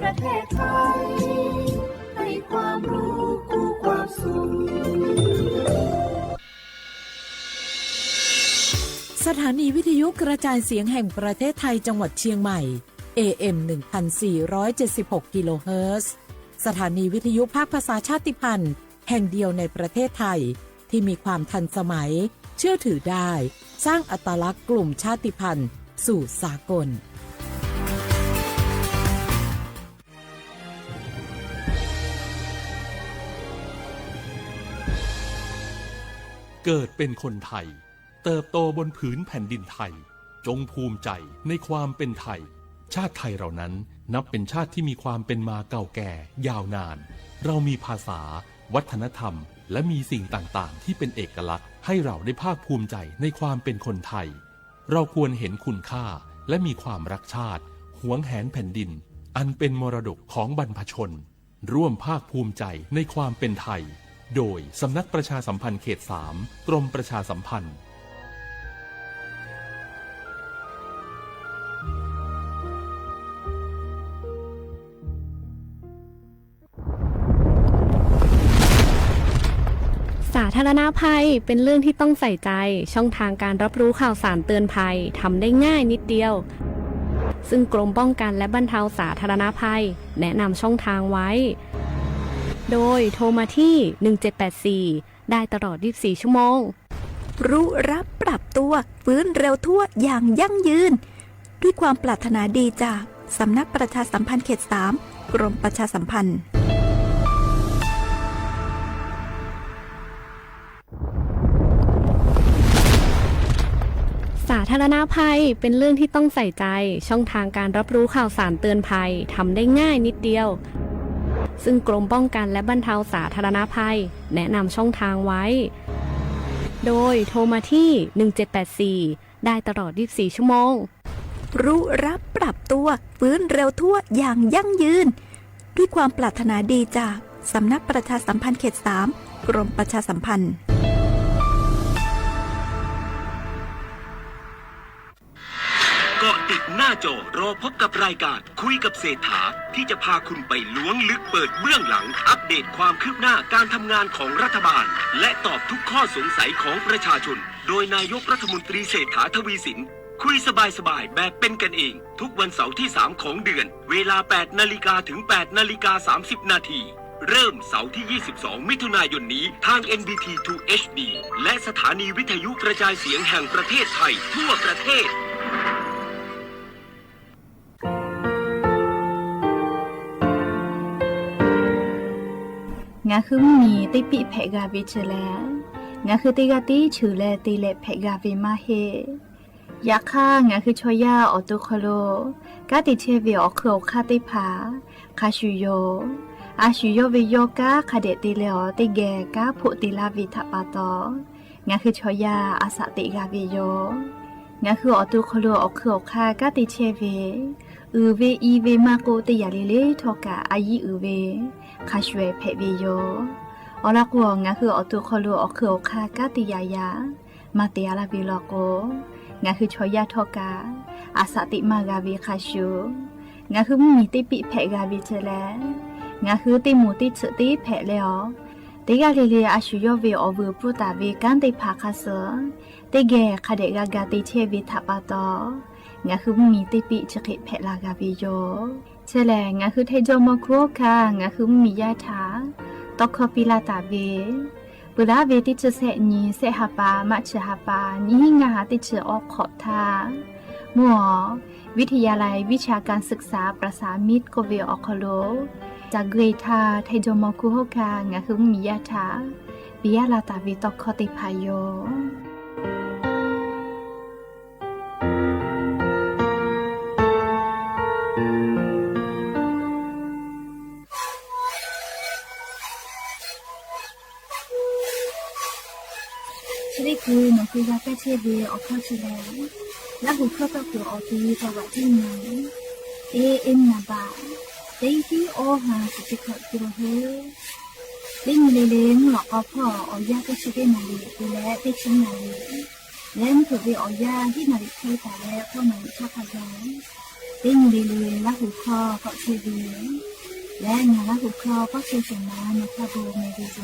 ประเทศไทย ให้ความรู้คู่ความสุข สถานีวิทยุกระจายเสียงแห่งประเทศไทยจังหวัดเชียงใหม่ เอ เอ็ม หนึ่งพันสี่ร้อยเจ็ดสิบหก กิโลเฮิรตซ์ สถานีวิทยุภาคภาษาชาติพันธุ์แห่งเดียวในประเทศไทย ที่มีความทันสมัย เชื่อถือได้ สร้างอัตลักษณ์กลุ่มชาติพันธุ์สู่สากล เกิดเป็นคนไทย เติบโตบนผืนแผ่นดินไทย จงภูมิใจในความเป็นไทย ชาติไทยเรานั้นนับเป็นชาติที่มีความเป็นมาเก่าแก่ยาวนาน เรามีภาษา วัฒนธรรม และมีสิ่งต่างๆ ที่เป็นเอกลักษณ์ ให้เราได้ภาคภูมิใจในความเป็นคนไทย เราควรเห็นคุณค่า และมีความรักชาติ หวงแหนแผ่นดิน อันเป็นมรดกของบรรพชน ร่วมภาคภูมิใจในความเป็นไทย โดยสำนักประชาสัมพันธ์เขตสาม กรมประชาสัมพันธ์ สาธารณภัยเป็นเรื่องที่ต้องใส่ใจ ช่องทางการรับรู้ข่าวสารเตือนภัยทำได้ง่ายนิดเดียว ซึ่งกรมป้องกันและบรรเทาสาธารณภัย แนะนำช่องทางไว้ โดยโทรมาที่ หนึ่งเจ็ดแปดสี่ ได้ตลอด ยี่สิบสี่ ชั่วโมง รู้รับปรับตัว ฟื้นเร็วทั่วอย่างยั่งยืน ด้วยความปรารถนาดีจากสำนักประชาสัมพันธ์เขตสาม กรมประชาสัมพันธ์ สาธารณภัยเป็นเรื่องที่ต้องใส่ใจ ช่องทางการรับรู้ข่าวสารเตือนภัยทำได้ง่ายนิดเดียว ซึ่งกรมป้องกันและบรรเทาสาธารณภัย แนะนำช่องทางไว้ โดยโทรมาที่ หนึ่งเจ็ดแปดสี่ ได้ตลอด ยี่สิบสี่ ชั่วโมง รู้รับปรับตัว ฟื้นเร็วทั่วอย่างยั่งยืน ด้วยความปรารถนาดีจากสำนักประชาสัมพันธ์เขตสาม กรมประชาสัมพันธ์ เกาะติดหน้าจอรอพบกับรายการคุยกับเศรษฐา ที่จะพาคุณไปล้วงลึกเปิดเบื้องหลัง อัปเดตความคืบหน้าการทำงานของรัฐบาล และตอบทุกข้อสงสัยของประชาชน โดยนายกรัฐมนตรีเศรษฐา ทวีสิน คุยสบายๆ แบบเป็นกันเอง ทุกวันเสาร์ที่สามของเดือน เวลาแปดนาฬิกาถึงแปดนาฬิกาสามสิบนาที เริ่มเสาร์ที่ยี่สิบสองมิถุนายนนี้ ทาง เอ็น บี ที ทู เอช ดี และสถานีวิทยุกระจายเสียงแห่งประเทศไทยทั่วประเทศ Ngaˬ hui mvuhˇ miˬ teˇ piˆ hpehꞈ g'a ve chi lehˬ, ngaˬ hui teˇ g'aˇ tiˉ cheuˬ leh te leh hpehꞈ g'a ve maˇ heˆ. Yaꞈ hk'aˇ, ngaˬ hui chaw yaˇ awˬ to hk'aw lo kanˉ te chehˇ ve awˬ hk'eun awˬ hk'aˇ teˇ hpaˍ hk'a shuˍ yoˬ. A shu yawˇ ve yawˇ kanˉ hk'a dehꞈ te leh awˬ teˇ geh kanˉ hpoˆ te laˇ ve htaꞈ pa taw, ngaˬ hui chaw yaˇ a shaꞈ teꞈ g'a ve yoˬ. Ngaˬ hui awˬ to hk'aw lo awˬ hk'eun awˬ hk'aˇ kanˉ te chehˇ ve, uiˍ ve i ve maˇ k'oˆ, teˇ yanˇ le le htawˇ kaꞈ a yiˉ uiˍ ve hk'a shuˍ hpehꞈ ve yoˬ. Awˬ lawn k'o, ngaˬ hui awˬ to hk'aw lo awˬ hk'eun awˬ hk'aˇ kanˉ te yaꞈ yaꞈ maˇ te a laˇ ve law k'o, ngaˬ hui chaw yaˇ htawˇ kaꞈ a shaꞈ teꞈ maˇ g'a ve hk'a shuˍ, ngaˬ hui mvuhˇ miˬ teˇ piˆ hpehꞈ g'a ve chi lehˬ, ngaˬ hui teˇ moˍ teˇ tsuhꞈ teˇ hpehꞈ leh awˬ, teˇ g'aˇ le le a shu yawˇ ve awˬ vuiˬ pfuhˇ taˍ ve kanˉ teˇ hpaˍ hk'a suh teˇ geh hk'a dehꞈ g'a ga te chehˇ ve htaꞈ pa taw, ngaˬ hui mvuhˇ miˬ teˇ piˆ chi hk'e hpehꞈ la g'a ve yoˬ. Chi lehˬ, ngaˬ hui Htaiˇ jawˇ mawˇ hkuˇ hawˉ hkanˇ ngaˬ hui mvuhˇ miˬ yaˇ htaꞈ tawˇ hkawˇ piˇ laˇ taˍ ve, peuˬ laˇ ve teˇ chi sehˆ nyi, sehˆ ha pa, maˆ chi ha pa, nyiˇ hinˉ ngaˇ ha teˇ chi awˬ hk'awꞈ htaˇ, mvuhˇ awˬ วิทยาลัยวิชาการศึกษาประสานมิตร k'oˆ ve awˬ hk'aw lo, ca gui htaˇ Htaiˇ jawˇ mawˇ hkuˇ hawˉ hkanˇ ngaˬ hui mvuhˇ miˬ yaˇ htaꞈ piˇ laˇ taˍ ve tawˇ hkawˇ teˇ hpaˍ yoˬ. Chi teˇ hkui nawˬ hui g'a kaˇ chehˇ ve awˬ hkawˇ chi lehˬ, Laˇ huˍ hkawˇ tawˇ kuiˬ awˬ ti tawˇ g'aꞈ tiˉ nyi, A M naˍ baꞈ teˇ hiˉ awˇ ha chi teˇ hkawꞈ te la hoˉ. Teˇ nyi le le mvuhˇ lawꞈ k'aw hpawˇ awˬ yanˇ teˇ chi teˇ naˍ riˍ te leh teˇ chi naˍ riˍ, leh mvuhˇ hpeuꞈ ve awˬ yanˇ hiˉ naˍ riˍ hk'e taˍ leh k'awˇ naˍ riˍ htaˇ hk'a gaˬ Teˇ nyi le le Laˇ huˍ hkawˇ k'awꞈ chehˇ ve yoˬ. Yaꞈ nyi Laˇ huˍ hkawˇ k'awꞈ chehˇ shawˍ ma nawˬ htaꞈ bon meh ve yoˬ.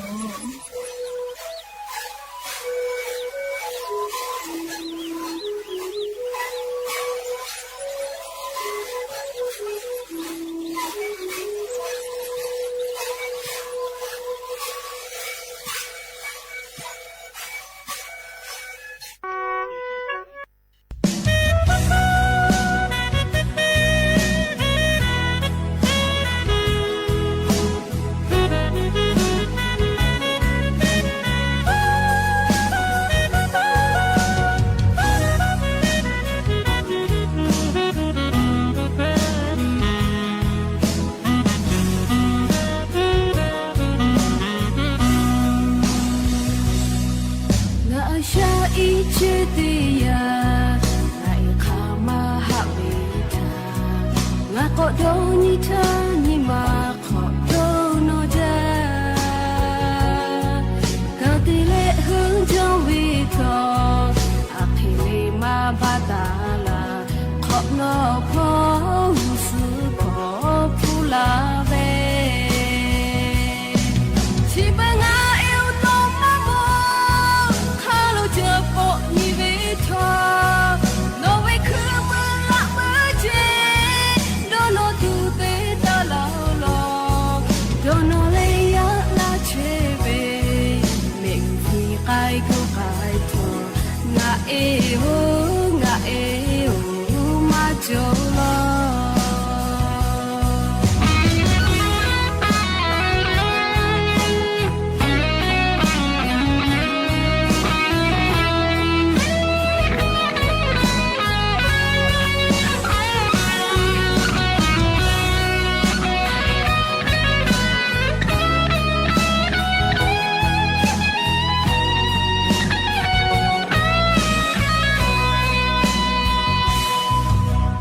Ngaˬ a shaꞈ iˉ chehˇ teˇ yanˇ, ngaˬ e hk'aˬ maˇ haꞈ ve htaꞈ, ngaˬ k'awꞈ dawˇ nyi htaˇ nyi ma hk'awꞈ dawˇ nawˇ jaˇ. Ka te leh heuˆ jawˇ ve htawˇ, aˬ hk'e le maˇ baˆ taˍ laˇ, hk'awꞈ nawˇ hpawˇ g'uˇ suhˍ hpawˇ hpuˇ la ve. Chi beuꞈ ngaˬ e awˬ to maˇ mawˬ, hk'a lo ca pawˆ nyi ve htawˇ, nawˬ ve hkui meuˇ laꞈ meuˇ ce, dawˇ nawˇ tuˬ te taˍ laˇ law. Dawˇ nawˇ leh yaꞈ laˇ chehˇ ve, mehˆ g'uˇ hk'e k'ai k'oˆ k'ai htawˇ, ngaˬ e oˬ, ngaˬ e oˬ, maˇ cawˬ law.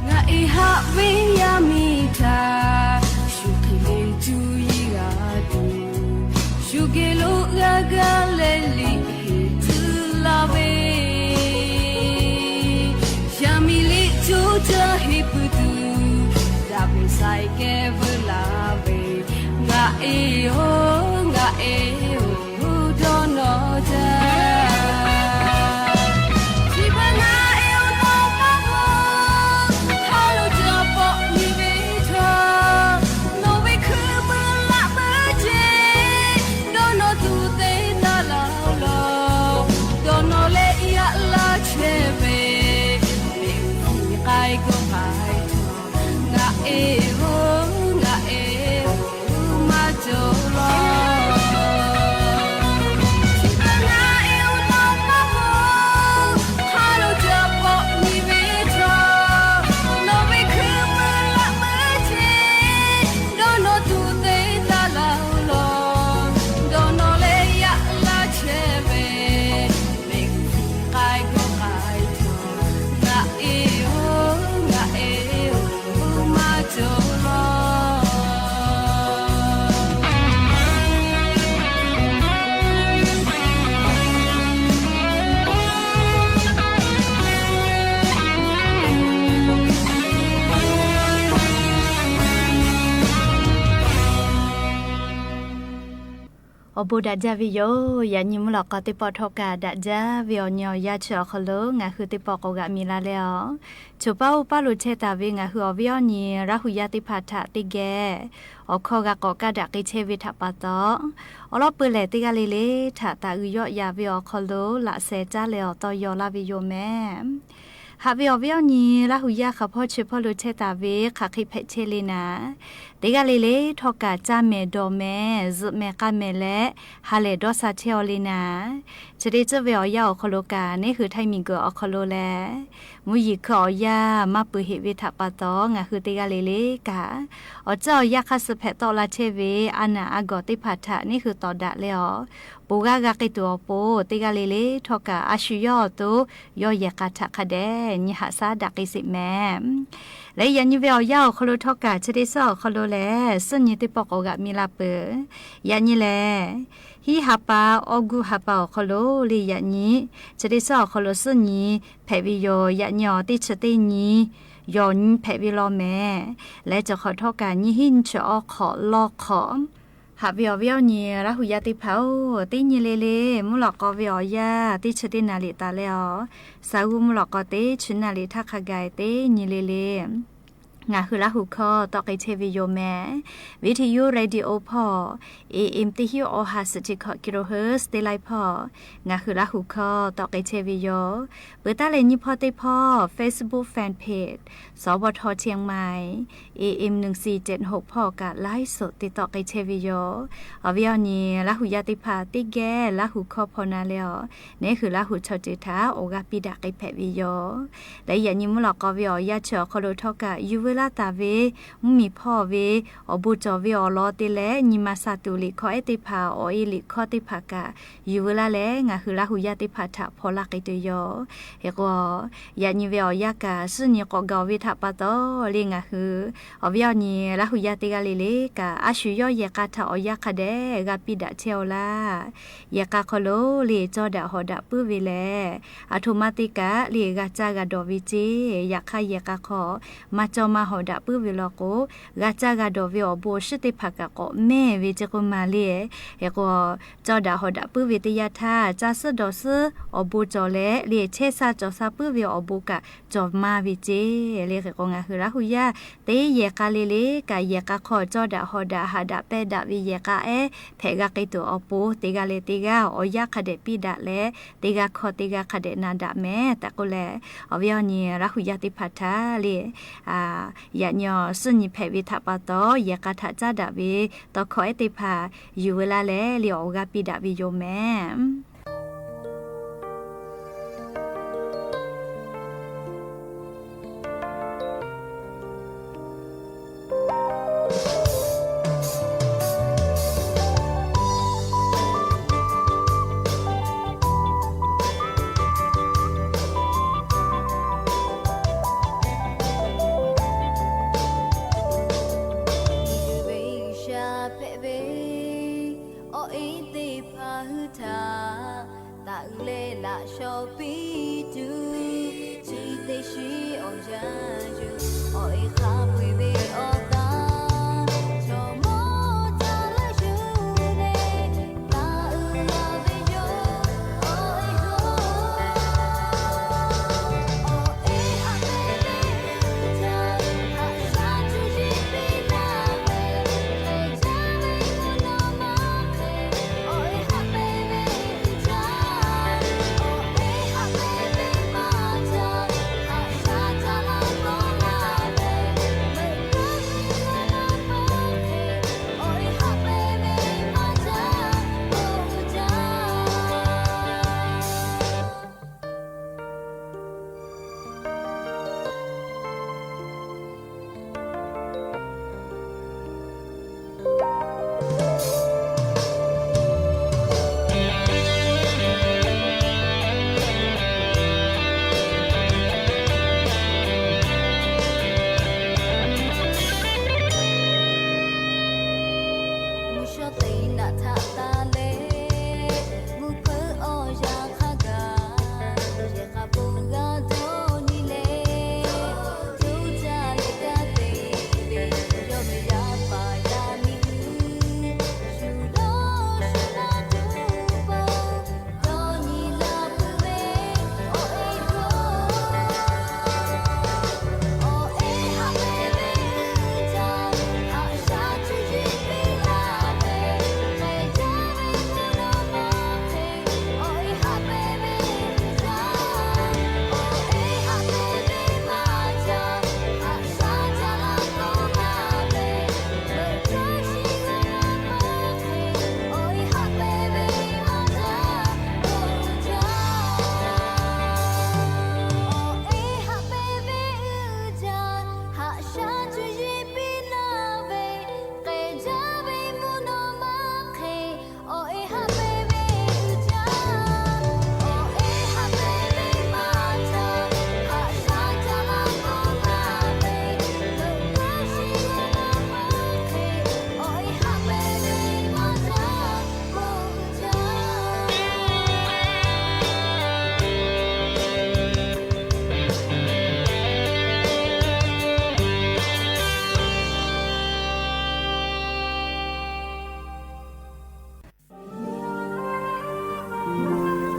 Ngaˬ e haꞈ ve yaˇ miˇ htaꞈ shu hk'e le cuˇ yiˍ g'a tuˬ, shu geh lo g'a gaˇ leh liꞈ heˍ tcuh laˇ ve, yaˇ miˇ liꞈ cuˇ caˇ heˍ pui tuˬ, daꞈ ve saiˍ kehˉ veuꞈ laˇ ve, ngaˬ e oˬ, ngaˬ e oˬ, dawˇ nawˇ jaˇ. Chi beuꞈ ngaˬ e awˬ to maˇ mawˬ, hk'a lo ca pawˆ nyi ve htawˇ, nawˬ ve hkui meuˇ laꞈ meuˇ ce, dawˇ nawˇ tuˬ te taˍ laˇ law. Dawˇ nawˇ leh yaꞈ laˇ chehˇ ve, mehˆ g'uˇ hk'e k'ai k'oˆ k'ai htawˇ, ngaˬ e oˬ, ngaˬ e oˬ, maˇ cawˬ law. Chi beuꞈ ngaˬ e awˬ to maˇ mawˬ, hk'a lo ca pawˆ nyi ve htawˇ, nawˬ ve hkui meuˇ laꞈ meuˇ ce, dawˇ nawˇ tuˬ te taˍ laˇ law. Dawˇ nawˇ leh yaꞈ laˇ chehˇ ve, mehˆ g'uˇ hk'e k'ai k'oˆ k'ai htawˇ, ngaˬ e oˬ, ngaˬ e oˬ, maˇ cawˬ law. Awˬ bon daꞈ jaˇ ve yoˬ. Yaꞈ nyi mvuhˇ lawꞈ k'aw teˇ pawˆ htawˇ kaꞈ daꞈ jaˇ ve awˬ nyi awˬ yanˇ chi awˬ hk'aw lo ngaˬ hui teˇ pawˆ k'awꞈ g'aꞈ mi la leh awˬ, choˬ paˇ oˇ paˇ lo chehˇ taˍ ve ngaˬ hui awˬ viˉ awˬ nyi Laˇ huˍ yaˇ teˇ hpaˍ htaꞈ teˇ geh awˬ hkawˇ g'a k'awꞈ kaˇ daꞈ k'ai chehˇ ve htaꞈ pa taw, awˬ lawn peuˬ lehˬ teˇ g'aˇ le le htaꞈ taˍ uiˍ yawˆ yan ve awˬ hk'aw lo laꞈ sheh caˉ leh awˬ tawˇ yaw laˇ ve yoˬ mehˍ. Haꞈ ve awˬ viˉ awˬ nyi Laˇ huˍ yaˇ hk'aˬ hpawˇ chi hpawˇ lo chehˇ taˍ ve hk'aˬ hk'e hpehꞈ chehˇ le naˍ, teˇ g'aˇ le le htawˇ kaꞈ caˇ mehˍ dawˬ mehˍ zuhꞈ mehˍ k'a mehˍ leh ha lehˬ dawˇ sha chehˇ aw le naˍ, chi teˇ ceuˬ ve awˬ yanˇ awˬ hk'aw lo kaꞈ neˇ hui htaiˇ miˬ guiˬ awˬ hk'aw lo leh mvuhˇ yeˬ hkui awˬ yanˇ maˇ peuˬ heꞈ ve htaꞈ pa taw, ngaˬ hui teˇ g'aˇ le le kaꞈ awˬ ceuˬ awˬ yanˇ hk'aˇ suh hpehꞈ tawˆ la chehˇ ve a naˬ a gawˬ teˇ hpaˍ htaꞈ neˇ hui tawˍ daꞈ leh awˬ, ponˬ g'aˇ g'a k'ai tuˬ awˬ pon teˇ g'aˇ le le htawˇ kaꞈ a shu yawˇ awˬ to yawˇ yehˬ k'a htaꞈ hk'a dehꞈ nyi haꞈ shaˉ daꞈ k'ai sheˍ mehˍ. Leh yaꞈ nyi ve awˬ yanˇ awˬ hk'aw lo htawˇ kaꞈ chi teˇ suhˉ awˬ hk'aw lo lehˬ suhˉ nyi teˇ pawˆ k'awꞈ g'aꞈ mi la peuˬ. Yaꞈ nyi lehˬ, hiˉ ha pa, awˇ guˇ ha pa awˬ hk'aw lo le yaꞈ nyi, chi teˇ suhˉ awˬ hk'aw lo suhˉ nyi hpehꞈ ve yoˬ. Yaꞈ nyi awˬ teˇ chi teˇ nyi yawˬ nyi hpehꞈ ve law mehˍ. Leh cawˬ hk'awꞈ htawˇ kaꞈ nyiˇ hinˉ nyiˇ chi awˬ hk'awꞈ lawˇ hk'awꞈ haꞈ ve awˬ viˉ awˬ nyi Laˇ huˍ yaˇ teˇ hpaˍ-oˬ, teˇ nyi le le mvuhˇ lawꞈ k'aw ve awˬ yanˇ teˇ chi teˇ naˍ riˍ taˍ leh awˬ, Saˍ g'uˇ mvuhˇ lawꞈ k'aw teˇ chi naˍ riˍ htaˇ hk'a gaˬ teˇ nyi le le ngaˬ hui Laˇ huˍ hkawˇ tawˆ k'ai chehˇ ve yoˬ mehˍ. Viˉ hti yuˇ radio hpawˇ, A M teˇ hinˉ awˬ ha suhˍ chi hkawꞈ kilohertz teˇ laiˉ hpawˇ, ngaˬ hui Laˇ huˍ hkawˇ tawˆ k'ai chehˇ ve yoˬ. Peuˬ taˉ leh nyiˇ hpawˇ teˇ hpawˇ Facebook fan page สวท เชียงใหม่ A M หนึ่งสี่เจ็ดหก hpawˇ kaꞈ ไลฟ์สด te tawˆ k'ai chehˇ ve yoˬ. Awˬ viˉ awˬ nyi Laˇ huˍ yaˇ teˇ hpaˍ teˇ geh Laˇ huˍ hkawˇ hpaw na leh awˬ, neˉ hui Laˇ huˍ chaw ceuˬ htaꞈ awˬ g'aˇ piˇ daꞈ k'ai hpehꞈ ve yoˬ. Leh yaꞈ nyi mvuhˇ lawꞈ k'aw ve awˬ yanˇ chi awˬ hk'aw lo htawˇ kaꞈ yuˬ veu laˇ taˍ ve mvuhˇmiˬ hpawˇ ve awˬ bon cawˬ ve awˬ lawn te leh nyi ma sha tuˬ liꞈ hkawˇ ehˉ teˇ hpaˍ awˬ e liꞈ hkawˇ teˇ hpaˍ kaꞈ yuˬ veu laˇ leh ngaˬ hui Laˇ huˍ yaˇ teˇ hpaˍ htaꞈ hpaw laˇ k'ai tuˬ yoˬ. Hk'e k'o, yaꞈ nyi ve awˬ yanˇ kaꞈ suhˉ nyi k'awꞈ gaˬ ve htaꞈ pa taw le ngaˬ hui awˬ viˉ awˬ nyi Laˇ huˍ yaˇ teˇ g'aˇ le le kaꞈ a shu yawˇ yehˬ k'a htaꞈ awˬ yanˇ hk'a dehꞈ g'a piˇ daꞈ chehˇ-oˆ laˇ. Yehˬ k'a hk'aw lo le cawˇ daꞈ hawˍ daꞈ puiˉ ve lehˬ, aˬ htoꞈ ma te kaꞈ le g'a caˇ g'a dawˬ ve ceˇ. Yaꞈ hk'aˇ yehˬ k'a hk'aw maˇ cawˇ maˇ hawˍ daꞈ puiˉ ve law k'o, g'a caˇ g'a dawˬ ve awˬ bon awˬ shiˉ teˇ hpaˍ kaꞈ k'awꞈ mehˇ ve ceˇ k'oˆ maˬ le. Hk'e k'o, cawˇ daꞈ hawˍ daꞈ puiˉ ve teˇ yanˇ htaˇ, caˇ suhˉ dawˬ suhˉ awˬ bon cawˬ leh le chehˇ sha cawˬ sha puiˉ ve awˬ bon kaꞈ cawˬ maˇ ve ceˇ le. Hk'e k'o, ngaˬ hui Laˇ huˍ yaˇ teˇ yehˬ k'a le le kaꞈ yehˬ k'a hk'aw cawˇ daꞈ hawˍ daꞈ haꞈ daꞈ pehˇ daꞈ ve yehˬ k'a ehˉ hpehꞈ g'a k'ai tuˬ awˬ pon, teˇ g'aˇ leh teˇ g'aˇ awˬ yanˇ hk'a dehꞈ piˇ daꞈ leh, teˇ g'aˇ hkawˇ teˇ g'aˇ hk'a dehꞈ na daꞈ mehˍ tehꞈ k'oˆ leh, awˬ viˉ awˬ nyi Laˇ huˍ yaˇ teˇ hpaˍ htaꞈ le yaꞈ nyi awˬ suhˉ nyi hpehꞈ ve htaꞈ pa taw, yehˬ k'a htaꞈ caˇ daꞈ ve tawˇ hkawˇ ehˉ teˇ hpaˍ yuˬ veu laˇ leh le awˬ g'aˇ piˇ daꞈ ve yoˬ mehˍ. Ve G'uiˬsha hpehꞈ ve awˬ e teˇ hpaˍ hui htaꞈ taˇ uiˍ leh laꞈ shaw piˇ tuˬ, chi teˇ shiˍ awˬ yanˇ yoˬ. Awˬ e hk'a peu-eˬ ve awˬ taˇ chaw mawˇ ca leh shuˍ leh taˇ uiˍ la ve yoˬ. Awˬ e yoˬ. Awˬ e haꞈ ve le uˇ caˇ, haꞈ shaˉ cuˇ yiˍ piˇ laˇ ve, hk'e caˇ ve k'o nawˬ maˇ hk'e. Awˬ e haꞈ ve le uˇ caˇ, awˬ e haꞈ ve le maˇ caˇ, haꞈ shaˉ caˇ laˇ nawˬ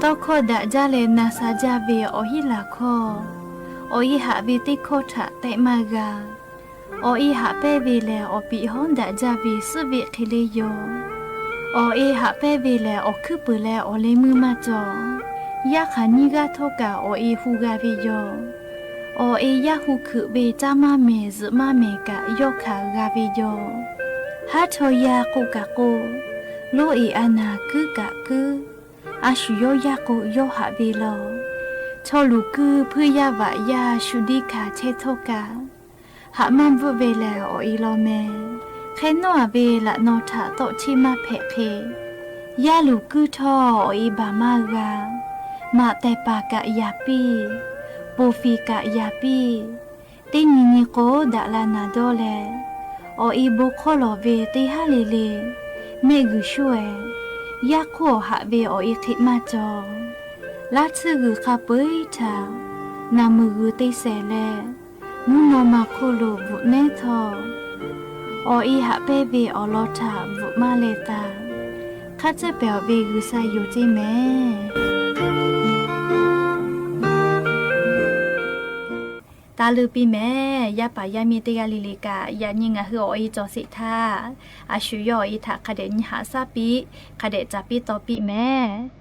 Tawˇ hkawˇ daꞈ jaˇ leh na sha jaˇ ve awˬ hinˉ laˬ hkawˇ, awˬ e haꞈ ve teˇ hkawˇ htaꞈ tehˆ maˇ g'a. Awˬ e haꞈ pehnˇ ve lehˬ, awˬ piˍ hawˉ daꞈ jaˇ ve suhˉ veˆ hk'e le yoˬ. Awˬ e haꞈ pehnˇ ve lehˬ, awˬ hkuiˉ puiˍ leh awˬ leh meuˇ maˇ cawˬ. Yaˇ hk'aˬ nyiˇ g'aˇ htawˇ kaꞈ awˬ e hu g'a ve yoˬ. Awˬ e yaˇ hu hkeuꞈ ve caˇ maˇ mehˍ zuhꞈ maˇ mehˍ kaꞈ yawˇ hkanˍ g'a ve yoˬ. Haˉ chaw yaˇ k'oˆ kaꞈ k'oˆ, loˇ eˍ a naˍ kuiˉ kaꞈ kuiˉ, a shu yawˇ yaˇ k'o yawˇ haꞈ ve law. Chaw luˬ kuiˇ hpuiˇ yaˇ vaꞈ yaˇ shu diˇ hkanˍ chehˇ htawˇ kaꞈ, haꞈ maˇ bvuhˆ ve lehˬ awˬ e law meh. Hk'e nawˉ a ve laꞈ naw htaꞈ tawˆ cheˇ maˇ hpehꞈ hk'e, yaˇ luˬ kuiˇ htawˇ awˬ e baˬ maˇ g'a. Maꞈ tehˬ paˍ kaꞈ yaˍ piˇ, ponˬ fiˍ kaꞈ yaˍ piˇ, teˇ nyi nyi k'o daꞈ la naˍ dawˇ leh, awˬ e bon hk'awˇ lawˬ ve teˇ haˉ le le mehˆ g'uiˬ shuˉ-ehˍ, yaˇ hk'oˆ awˬ haꞈ ve awˬ e hk'e maˇ cawˬ. Laˇ tsuhˇ g'uiˬ hk'a peu-eˬ htaꞈ naˬ muiˬ g'uiˬ te shehˍ leh, mvuhˇ naw ma hk'oˆ lo bvuhꞈ nehˉ htawˇ, awˬ e haꞈ pehnˇ ve awˬ lawn htaꞈ bvuhꞈ maˇ leh taˍ. Hk'a tcuhˉ pehˍ awˬ ve G'uiˬsha yoˬ ceˇ mehˍ. Taˇ leuˇ piˇ mehˍ. Yaˇ paˍ yaˇ miˇ teˇ g'aˇ le le kaꞈ, yaꞈ nyi ngaˬ hui awˬ e cawˬ sheˍ htaˇ, a shu yawˇ awˬ e htaꞈ hk'a dehꞈ nyi haꞈ shaˉ piˇ, hk'a dehꞈ caˍ piˇ taw piˇ mehˍ.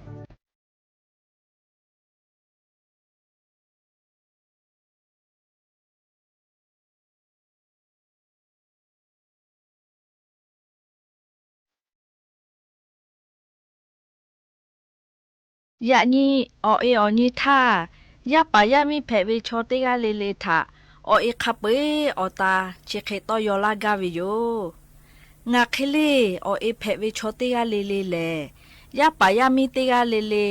Yaꞈ nyi awˬ e awˬ nyi htaˇ, yaˇ paˍ yaˇ miˇ hpehꞈ ve chaw teˇ g'aˇ le le htaꞈ awˬ e hk'a peu-eˬ awˬ ta chi hk'e tawˇ yaw laˇ gaˇ ve yoˬ. Ngaˬ hk'e le awˬ e hpehꞈ ve chaw teˇ g'aˇ le le lehˬ, yaˇ paˍ yaˇ miˇ teˇ g'aˇ le le,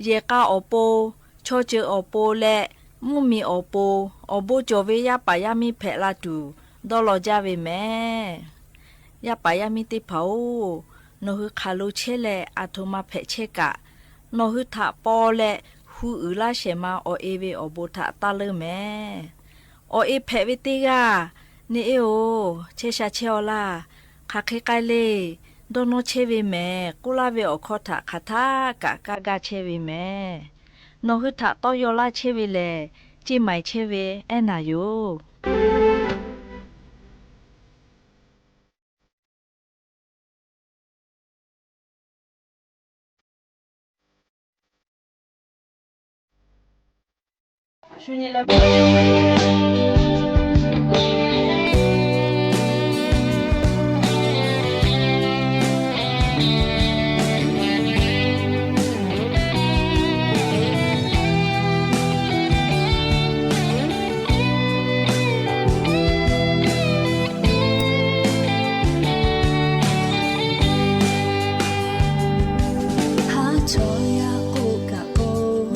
yehˬ k'a awˬ pon, chaw ceuˬ awˬ pon leh mvuhˇmiˬ awˬ pon, awˬ bon cawˬ ve yaˇ paˍ yaˇ miˇ hpehꞈ la tuˬ dawˇ law jaˇ ve mehˍ. Yaˇ paˍ yaˇ miˇ teˇ hpaˍ-oˬ, nawˬ hui hk'aˬ lo chehˇ leh aˬ htoꞈ ma hpehꞈ chehˇ kaꞈ, nawˬ hui htaꞈ paw leh hu uiˍ laˇ shehˍ ma awˬ e ve awˬ bon htaꞈ taˇ leuˇ mehˍ. Awˬ e hpehꞈ ve teˇ g'aˇ, neˇ eˉ-oˬ, chehˇ sha chehˇ-aw laˇ. Hk'aˬ hk'e k'ai le, dawˇ nawˇ chehˇ ve mehˍ k'oˆ laˇ ve awˬ hkawˇ htaꞈ hk'aˬ htaˇ kaꞈ kaˇ gaˇ chehˇ ve mehˍ. Nawˬ hui htaꞈ tawˇ yaw laˇ chehˇ ve lehˬ, ceˇ maiˍ chehˇ ve ehˉ naˍ yoˬ. Haˉ chaw yaˇ k'oˆ kaꞈ k'oˆ,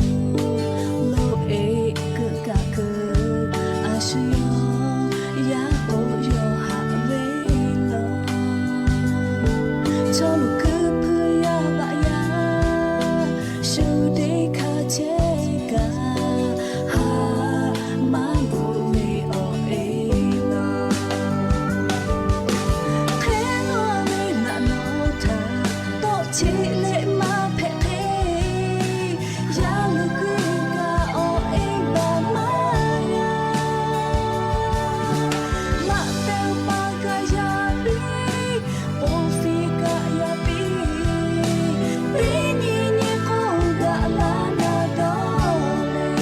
loˇ eˍ keuꞈ kaꞈ keuꞈ, a shu yawˇ yaˇ k'o yawˇ haꞈ ve law. Chaw luˬ kuiˇ hpuiˇ yaˇ vaꞈ yaˇ shu teˇ hkanˍ chehˇ kaꞈ, haˉ maˇ bvuhꞈ ve awˬ e law. Hk'e nawˉ ve naꞈ nawˉ htaꞈ tawˆ cheˆ leh maˇ hpehꞈ hk'e, yaˇ luˬ kuiˇ kaꞈ awˬ e baˬ maˇ g'a. Maꞈ teˇ paˍ kaꞈ yaˇ piˇ, ponˬ fiˍ kaꞈ yaˇ piˇ, teˇ nyi nyi k'o daꞈ la naˍ dawˇ leh,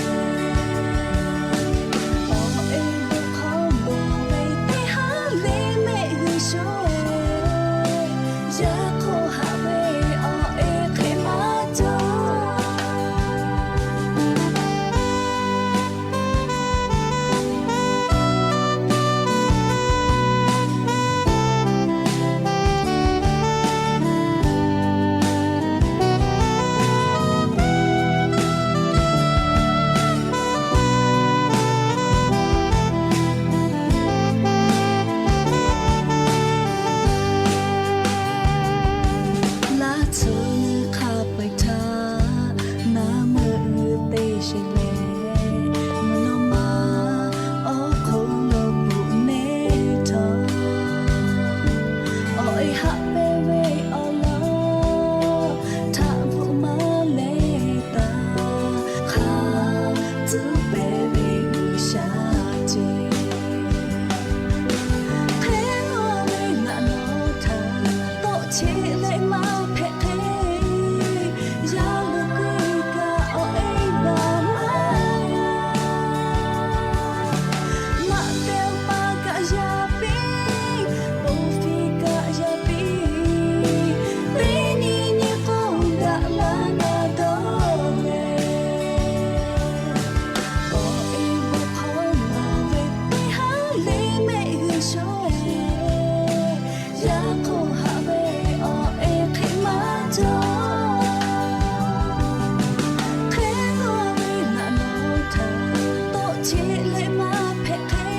awˬ e bon hk'aw bawˬ ve teˇ haˉ le mehˆ g'uiˬ shuˉ-e, yaˇ hk'oˆ haꞈ ve awˬ e hk'e maˇ cawˬ. Laˇ tsuhˇ hk'a peu-eˬ htaˇ, naˉ meuˇ te sheˍ leh, mvuhˇ naw ma awˬ hk'oˆ lo bvuhꞈ nehˉ htawˇ, awˬ e haꞈ pehnˇ ve awˬ lawn htaꞈ bvuhꞈ maˇ leh taˍ. Cheˇ leh maˇ hpehꞈ hk'e, yaˇ lo keu kaꞈ awˬ e baˬ maˇ yaˇ. Maꞈ te awˬ pa kaꞈ yaˇ piˇ, awˬ fiˍ kaꞈ yaˇ piˇ, teˇ nyi nyi k'oˆ daꞈ la na dawˇ leh, awˬ e ve hk'aw lo ve teˇ haˉ le mehˆ g'uˇ sho e. Yaꞈ hk'aˇ haꞈ ve awˬ e hk'e maˇ cawˬ. Hk'e k'oˆ ve naꞈ nawˬ htaꞈ tawˆ cheˆ leh maˇ hpehꞈ hk'e,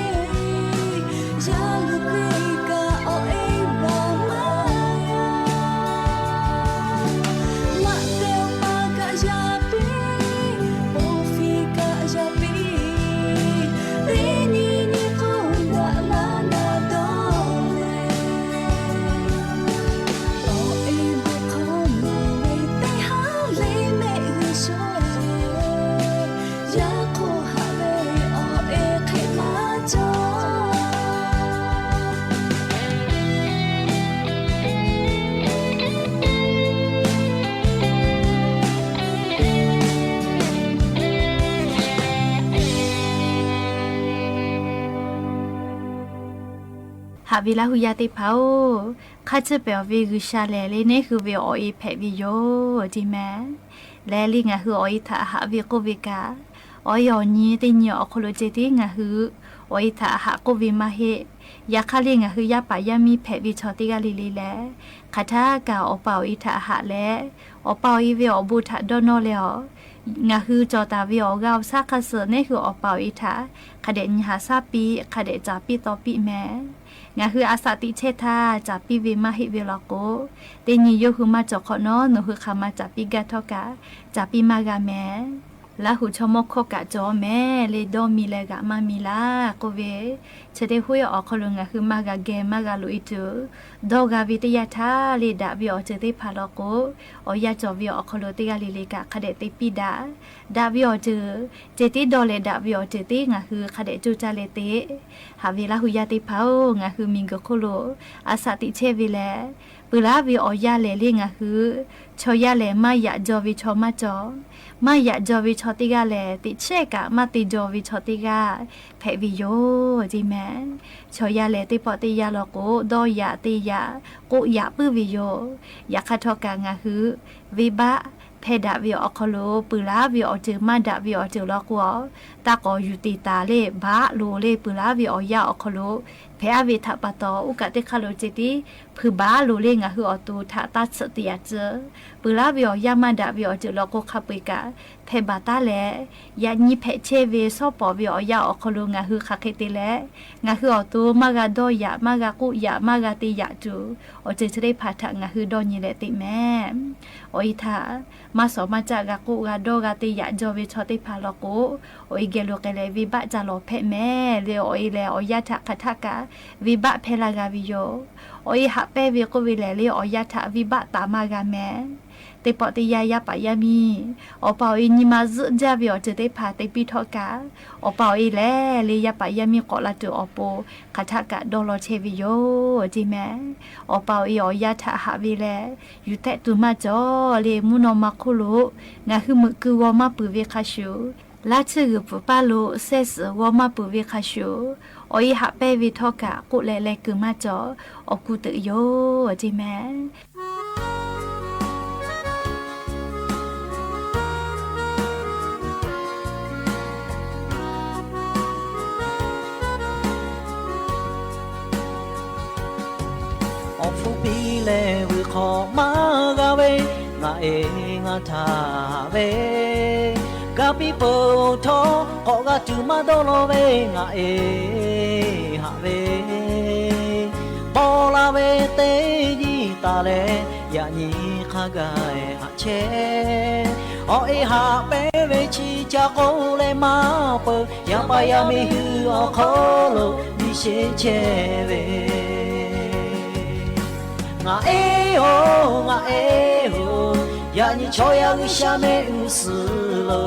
yaˇ lo keu kaꞈ awˬ e baˬ maˇ yaˇ. Maꞈ te awˬ pa kaꞈ yaˇ piˇ, awˬ fiˍ kaꞈ yaˇ piˇ, teˇ nyi nyi k'oˆ daꞈ la na dawˇ leh, awˬ e ve hk'aw lo ve teˇ haˉ le mehˆ g'uˇ sho e. Yaꞈ hk'aˇ haꞈ ve awˬ e hk'e maˇ cawˬ. Haꞈ ve Laˇ hu yaˇ teˇ hpaˍ-oˬ, hk'a tcuhˉ pehˍ awˬ ve G'uiˬsha lehˬ le neˇ hui ve awˬ e hpehꞈ ve yoˬ teˇ mehˍ. Lehˬ le ngaˬ hui awˬ e htaꞈ haꞈ ve k'oˆ ve kaꞈ, awˬ e awˬ nyi teˇ nyi awˬ hk'aw lo ceh tiˉ ngaˬ hui awˬ e htaꞈ haꞈ k'oˆ ve maˇ heˆ. Yaꞈ hk'aˇ le ngaˬ hui yaˇ paˍ yaˇ miˇ hpehꞈ ve chaw teˇ g'aˇ le le lehˬ, hk'aˬ htaˇ kaꞈ awˬ pa awˬ e htaꞈ haꞈ leh, awˬ pa awˬ e ve awˬ bon htaꞈ dawˇ nawˇ leh awˬ, ngaˬ hui cawˬ taˍ ve awˬ g'aˇ awˬ shaˉ hk'a suh neˇ hui awˬ pa awˬ e htaꞈ hk'a dehꞈ nyi haꞈ shaˉ piˇ, hk'a dehꞈ caˍ piˇ taw piˇ mehˍ. Ngaˬ hui a shaꞈ teꞈ chehˇ htaˇ caˍ piˇ ve maˇ heˆ ve law k'o, teˇ nyi yawˇ hui maˇ cawˬ hk'awꞈ nawˉ nawˬ hui hk'aˬ ma caˍ piˇ gaˇ htawˇ kaꞈ caˍ piˇ maˇ g'a mehˍ. Laˇ hu chaw mawˇ hkawˇ kaꞈ cawˬ mehˍ le, dawˇ mi leh g'aꞈ maˇ mi laˇ k'oˆ ve, chi teˇ hoˉ awˬ hk'aw lo ngaˬ hui maˇ g'a geh maˇ g'a loꞈ e tuˬ, dawˇ g'a ve teˇ yanˇ htaˇ le daꞈ ve awˬ ceuˬ teˇ hpaˍ law k'o, awˬ yanˇ cawˬ ve awˬ hk'aw lo teˇ g'aˇ le le kaꞈ hk'a dehꞈ te piˇ daꞈ. Daꞈ ve awˬ ceuˬ ceh tiˉ dawˇ leh daꞈ ve awˬ ceuˬ teˇ ngaˬ hui hk'a dehꞈ coˇ caˇ leh te. Haꞈ ve Laˇ hu yaˇ teˇ hpaˍ-oˬ, ngaˬ hui miˬguiˬ hk'oˆ lo a shaꞈ teꞈ chehˇ ve lehˬ, peuˬ laˉ ve awˬ yanˇ lehˬ le ngaˬ hui chaw yaˇ lehˬ maˇ yaꞈ jaw ve chaw maˇ cawˬ. Maˇ yaꞈ jaw ve chaw teˇ g'aˇ lehˬ, teꞈ chehˇ kaꞈ maˇ te jaw ve chaw teˇ g'aˇ hpehꞈ ve yoˬ teˇ mehˍ. Chaw yaˇ lehˬ teˇ pawˆ teˇ yanˇ law k'o, dawˇ yaꞈ te yaꞈ k'oˆ yaꞈ puiˉ ve yoˬ. Yaꞈ hk'aˇ htawˇ kaꞈ ngaˬ hui venˇbaˆ hpehˇ daꞈ ve awˬ hk'aw lo peuˬ laˉ ve awˬ ceuˬ maˇ daꞈ ve awˬ ceuˬ law k'o, taˇ k'awꞈ yuˬ te taˍ le baˆ loˍ le peuˬ laˉ ve awˬ yanˇ awˬ hk'aw lo hpehꞈ aˉ ve htaꞈ pa taw, oˇ kaꞈ teˇ hk'aˇ lo ceh tiˉ hpui baˬ loˍ le ngaˬ hui awˬ to htaꞈ taˇ tsuhꞈ te yaꞈ tcuh. Peuˬ laˉ ve awˬ yanˇ maˇ daꞈ ve awˬ ceuˬ law k'o hk'a peu-eˬ kaꞈ hpehˇ baˬ taˉ leh, yaꞈ nyi hpehꞈ chehˇ ve shawˉ pawˍ ve awˬ yanˇ awˬ hk'aw lo ngaˬ hui hk'aˬ hk'e te leh, ngaˬ hui awˬ to maˇ g'a dawˇ yaꞈ, maˇ g'a k'oˆ yaꞈ, maˇ g'a te yaꞈ tuˬ, awˬ ceuˬ chi teˇ hpaˍ htaꞈ ngaˬ hui dawˇ nyi leh teꞈ mehˍ. Awˬ e htaꞈ maˇ shawˍ maˇ caˆ g'a k'oˆ g'a dawˇ g'a te yaꞈ jaw ve chaw teˇ hpaˍ law k'o, awˬ e geh lo k'ai leh venˇbaˆ ca lawˬ hpehꞈ mehˍ le. Awˬ e lehˬ awˬ yanˇ htaꞈ hk'aˬ htaˆ kaꞈ venˇbaˆ hpehˇ laˇ g'a ve yoˬ. Awˬ e haꞈ pehnˇ ve k'oˆ ve lehˬ le awˬ yanˇ htaꞈ venˇbaˆ taˍ maˇ g'a mehˍ. Teˇ pawˆ teˇ yanˇ yaˇ paˍ yaˇ miˇ awˬ pa awˬ e nyi ma zuhˆ jaˇ ve awˬ ceuˬ teˇ hpaˍ te piˇ htawˇ kaꞈ, awˬ pa awˬ e lehˬ le yaˇ paˍ yaˇ miˇ k'awꞈ la tuˬ awˬ pon hk'aˬ htaˆ kaꞈ dawˇ law chehˇ ve yoˬ teˇ mehˍ. Awˬ pa awˬ e awˬ yanˇ htaꞈ haꞈ ve lehˬ, yuˬ tehˆ tuˬ maˇ cawˬ le mvuhˇ naw ma hk'oˆ lo ngaˬ hui meuꞈ keu g'aw maˇ peuˬ ve hk'a shuˍ, laˇ tsuhˇ g'uiˬ pfuhˍ paˇ lo sehˇ suhˍ g'aw maˇ peuˬ ve hk'a shuˍ, awˬ e haꞈ pehnˇ ve htawˇ kaꞈ k'oˆ leh leh kuiˬ maˇ cawˬ awˬ kuˬ teꞈ yoˬ teˇ mehˍ. Awˬ hpfuhˇ piˇ leh vuiˬ hk'awꞈ maˇ g'a ve, ngaˬ e ngaˬ htaꞈ haꞈ ve, ga piˇ peuˬ htawˇ k'awꞈ g'a tuˬ maˇ dawˇ law ve, ngaˬ e haꞈ ve, paw la ve teˇ nyi taˍ leh, yaꞈ nyi hk'a gaˬ haꞈ chehˇ. Awˬ e haꞈ pehnˇ ve chi ca k'oˆ leh maˇ peuˬ, yaˇ paˍ yaˇ miˇ hui awˬ hk'aw lo biˇ sheˆ chehˇ ve, ngaˬ e oˬ, ngaˬ e oˬ, yaꞈ nyi chaw yaˇ G'uiˬsha mehˆ g'uˇ suhˍ lo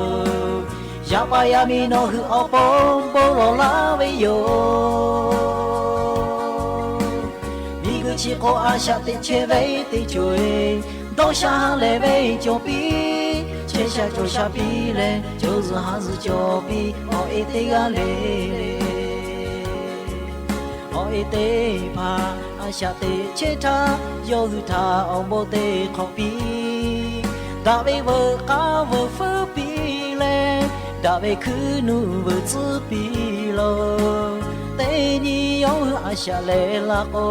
yaˇ paˍ yaˇ miˇ nawˬ hui awˬ pon bon lawˬ laˇ ve yoˬ. Miˬ Miˬguiˬ chi hk'oˆ a shaꞈ teꞈ chehˇ ve teˇ ceuˬ-e, dawˇ sha ha lehˬ ve cawˬ piˇ, chehˇ sha cawˬ sha piˇ leh, co zuhˬ ha zuhˬ cawˬ piˇ, awˬ e teˇ g'aˇ le le. Awˬ e teˇ hpaˍ a shaꞈ teꞈ chehˇ htaˇ, yawˇ hui htaꞈ awˬ bon te hk'awꞈ piˇ. Daꞈ ve veuꞈ k'aˉ veuꞈ feuˉ piˇ leh, daꞈ ve hkuiˉ nuˆ veuꞈ tcuhˉ piˇ loˬ. Teˇ nyi yawˇ hui a shaꞈ lehˬ la k'o,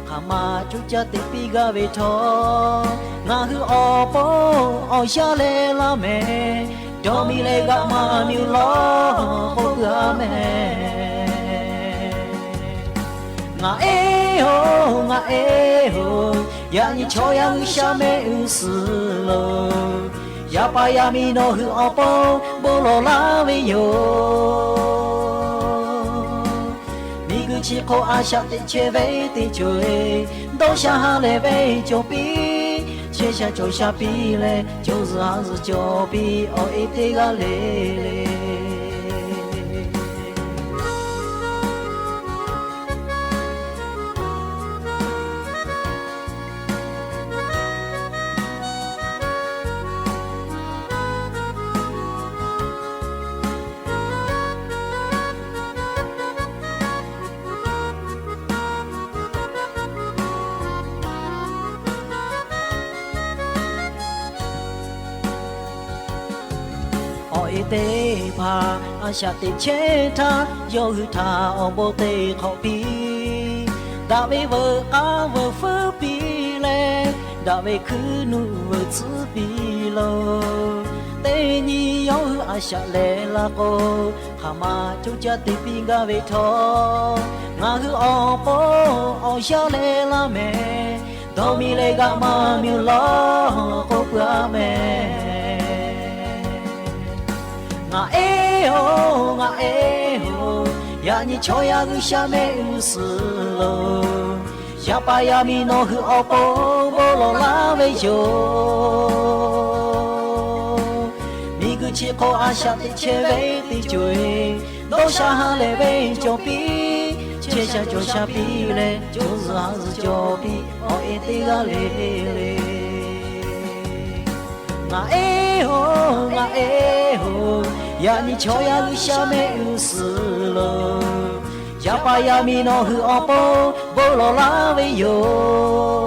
hk'aˬ ma coˇ caˇ teꞈ piˇ gaˇ ve htawˇ, ngaˬ hui awˬ pon awˬ shaˉ leh laˇ mehˍ. Dawˇ miˇ leh g'aꞈ maˇ miˇ lawˬ k'oˆ peuˬ a mehˍ. Ngaˬ eˉ hoˬ, ngaˬ eˉ hoˬ, yaꞈ nyi chaw yaˇ G'uiˬsha mehˆ g'uˇ suhˍ loˬ. Yaˇ paˍ yaˇ miˇ nawˬ hui awˬ pon bon lawˬ laˇ ve yoˬ. Miˬguiˬ chi hk'oˆ a shaꞈ teꞈ chehˇ ve teˇ ceuˬ-e, dawˇ sha ha lehˬ ve cawˬ piˇ, chehˇ sha cawˬ sha piˇ leh, co zuhˬ ha zuhˬ cawˬ piˇ, awˬ e teˇ g'aˇ le le. Awˬ e teˇ hpaˍ a shaꞈ teꞈ chehˇ htaˇ, yawˇ hui htaꞈ awˬ bon te hk'awꞈ piˇ. Daꞈ ve veuꞈ k'aˉ veuꞈ feuˉ piˇ leh, daꞈ ve hkuiˉ nuˆ veuꞈ tcuhˉ piˇ loˬ. Teˇ nyi yawˇ hui a shaꞈ lehˬ la k'o, hk'aˬ ma coˇ caˇ te piˇ gaˇ ve htawˇ, ngaˬ hui awˬ pon awˬ shaˉ leh laˇ mehˍ. Dawˇ miˇ leh g'aꞈ maˇ miˇ lawˬ k'oˆ peuˬ a mehˍ. Ngaˬ eˉ hoˬ, ngaˬ eˉ hoˬ, yaꞈ nyi chaw yaˇ G'uiˬsha mehˆ g'uˇ suhˍ loˬ. Yaˇ paˍ yaˇ miˇ nawˬ hui awˬ pon bon lawˬ laˇ ve yoˬ. Miˬguiˬ chi hk'oˆ a shaꞈ teꞈ chehˇ ve teˇ ceuˬ-e, dawˇ sha ha lehˬ ve cawˬ piˇ, chehˇ sha cawˬ sha piˇ leh, co zuhˬ ha zuhˬ cawˬ piˇ, awˬ e teˇ g'aˇ le le. Ngaˬ eˉ hoˬ, ngaˬ eˉ hoˬ, yaꞈ nyi chaw yaˇ G'uiˬsha mehˆ g'uˇ suhˍ loˬ. Yaˇ paˍ yaˇ miˇ nawˬ hui awˬ pon bon lawˬ laˇ ve yoˬ.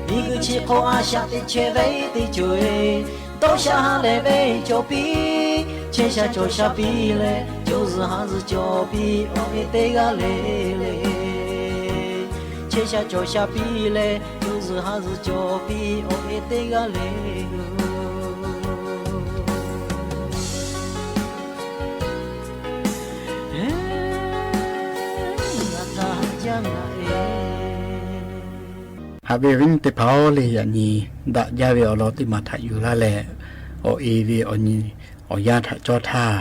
Miˬguiˬ chi hk'oˆ a shaꞈ teꞈ chehˇ ve teˇ ceuˬ-e, dawˇ sha ha lehˬ ve cawˬ piˇ, chehˇ sha cawˬ sha piˇ leh, co zuhˬ ha zuhˬ cawˬ piˇ, awˬ e teˇ g'aˇ le le. Chehˇ sha cawˬ sha piˇ leh, co zuhˬ ha zuhˬ cawˬ piˇ, awˬ e teˇ g'aˇ le yoˬ. Haꞈ ve awˬ viˉ teˇ hpaˍ-oˬ le, yaꞈ nyi daꞈ jaˇ ve awˬ lawn teˇ maˬ htaꞈ yuˬ laˇ leh, awˬ e ve awˬ nyi awˬ yanˇ htaꞈ cawˇ htaˇ,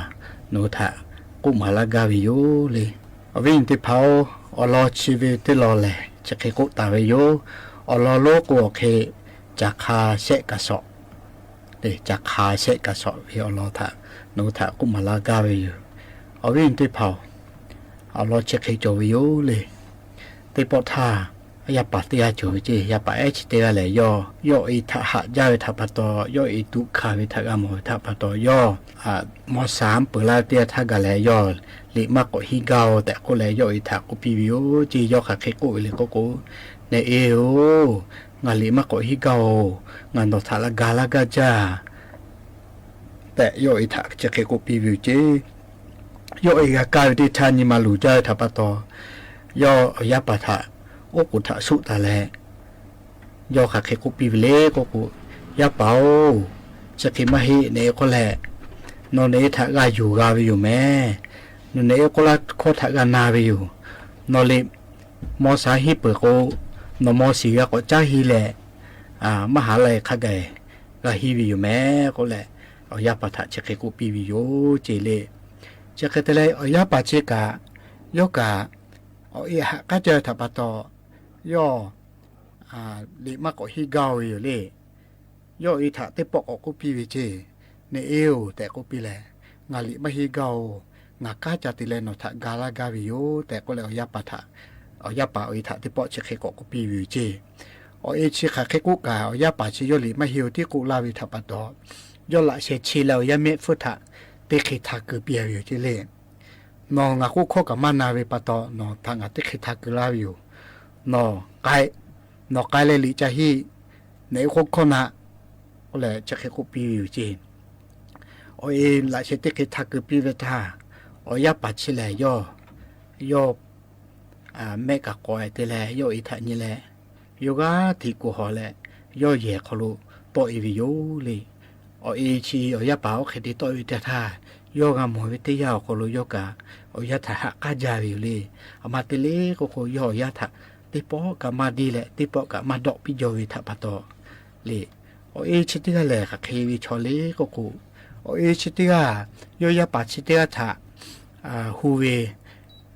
nawˬ hui htaꞈ k'oˆ maˍ laˇ gaˇ ve yoˬ le. Awˬ viˉ teˇ hpaˍ-oˬ, awˬ lawn chi ve teˇ lawn lehˬ chi hk'e k'oˆ taˍ ve yoˬ. Awˬ lawn lonˉ k'o awˬ hk'e, caˬ hk'a shehˆ kaꞈ shawˍ, caˬ hk'a shehˆ kaꞈ shawˍ ve awˬ lawn htaꞈ nawˬ hui htaꞈ k'oˆ maˍ laˇ gaˇ ve yoˬ. Awˬ viˉ teˇ hpaˍ-oˬ, awˬ lawn chi hk'e cawˬ ve yoˬ le. Teˇ pawˆ htaˇ, yaˇ paˍ teˇ g'aˇ cawˬ ve ceˇ. Yaˇ paˍ ehˉ chi teˇ g'aˇ lehˬ, yawˇ yawˇ e htaꞈ haꞈ jaˇ ve htaꞈ pa taw, yawˇ e tuꞈ hkanˍ ve htaꞈ g'a mawˬ ve htaꞈ pa taw, yawˇ mawˇ shaˍ peuˬ laˇ ve teˇ g'aˇ htaˇ gaˬ lehˬ, yawˇ liꞈ maˇ k'awꞈ hiˆ gaˇ-oˬ tehꞈ k'oˆ leh, yawˇ e htaꞈ k'oˆ piˇ ve yoˬ ceˇ. Yawˇ hk'aˬ hk'e k'oˆ ve le k'oˆ k'o, Neh e-oˬ, ngaˬ liꞈ maˇ k'awꞈ hiˆ gaˇ-oˬ. Ngaˬ nawˬ htaꞈ la ga laˇ gaˇ jaˇ tehꞈ, yawˇ e htaꞈ chi hk'e k'oˆ piˇ ve yoˬ ceˇ. Yawˇ e g'a kaˇ ve teˇ htaˇ, nyi ma luˬ jaˇ ve htaꞈ pa taw, yawˇ awˬ yaˇ paˍ htaꞈ oˉ k'oˍ htaꞈ suˆ taˍ leh, yawˇ hk'aˬ hk'e k'oˆ piˇ ve le k'oˆ k'o, Yaˇ paˍ-oˬ, chi hk'e maˇ heˆ. Neh e k'oˆ leh, nawˬ neh e htaꞈ g'a yuˬ g'a ve yoˬ mehˍ. Nawˬ neh e k'oˆ laˇ hkawˇ htaꞈ g'a na ve yoˬ. Nawˬ liꞈ mawˇ shaˍ hiˆ peuˬ k'o, nawˬ mawˇ shiˍ g'a k'awꞈ caˉ hiˆ leh, maˇ haˍ la e hk'a gaˬ g'a hiˆ ve yoˬ mehˍ k'oˆ leh, awˬ yaˇ paˍ htaꞈ chi hk'e k'oˆ piˇ ve yoˬ ceˇ le. Chi hk'e te leh, awˬ yaˇ paˍ chi kaꞈ, yawˇ kaꞈ awˬ e haꞈ k'aˉ jaˇ ve htaꞈ pa taw, yawˇ liꞈ maˇ k'awꞈ hiˆ gaˇ-oˬ ve yoˬ le. Yawˇ e htaꞈ teˇ pawˆ k'awꞈ k'oˆ piˇ ve ceˇ. Neh e-oˬ tehꞈ k'oˆ piˇ leh, Ngaˬ liꞈ maˇ hiˆ gaˇ-oˬ. Ngaˬ kanˉ ca te leh nawˬ htaꞈ ga laˇ gaˇ ve yoˬ tehꞈ k'oˆ leh, awˬ yaˇ paˍ htaꞈ awˬ yaˇ paˍ awˬ e htaꞈ teˇ pawˆ chi hk'e k'awꞈ k'oˆ piˇ ve yoˬ ceˇ. Awˬ e chi hk'aˬ hk'e k'oˆ kaꞈ, awˬ yaˇ paˍ chi yawˇ liꞈ maˇ heˆ oˬ tiˉ k'oˆ laˇ ve htaꞈ pa taw, yawˇ laꞈ sheh chi leh awˬ yaˇ mehˆ hpfuhˇ htaꞈ teˇ hk'e htaꞈ keu piˇ ve yoˬ ceˇ le. Nawˬ ngaˬ k'oˆ hkawˇ kaꞈ maˇ na ve pa taw, nawˬ htaꞈ ngaˬ teˇ hk'e htaꞈ keu laˇ ve yoˬ. Nawˬ k'ai, nawˬ k'ai leh liꞈ ca hiˆ, neꞈ k'oˆ hkawˇ na, k'oˆ leh chi hk'e k'oˆ piˇ ve yoˬ ceˇ. Awˬ e laꞈ sheh teˇ hk'e htaꞈ keu piˇ ve htaˇ, awˬ yaˇ paˍ chi lehˬ yawˇ, yawˇ mehˆ kaꞈ k'awꞈ te leh yawˇ e htaꞈ nyi leh, yawˇ g'aˇ hteꞈ kuˬ hawˬ leh, yawˇ yehˬ hk'aw lo tawˆ e ve yoˬ le. Awˬ e chi awˬ yaˇ paˍ oˇ hk'e te tawˆ e ve teˇ htaˇ, yawˇ g'a mawˬ ve teˇ yanˇ awˬ hk'aw lo yawˇ kaꞈ awˬ yaˇ htaꞈ haꞈ k'aˉ jaˇ ve yoˬ le. Aˬ ma te le k'oˆ k'o, yawˇ awˬ yaˇ htaꞈ teˇ pawˆ kaꞈ maˇ deˇ leh teˇ pawˆ kaꞈ maˇ dawˆ piˇ jaw ve htaꞈ pa taw le. Awˬ e chi teˇ g'aˇ lehˬ hk'aˬ hk'e ve chaw le k'oˆ k'o, awˬ e chi teˇ g'aˇ yawˇ yaˇ paˍ chi teˇ g'aˇ htaꞈ hu ve,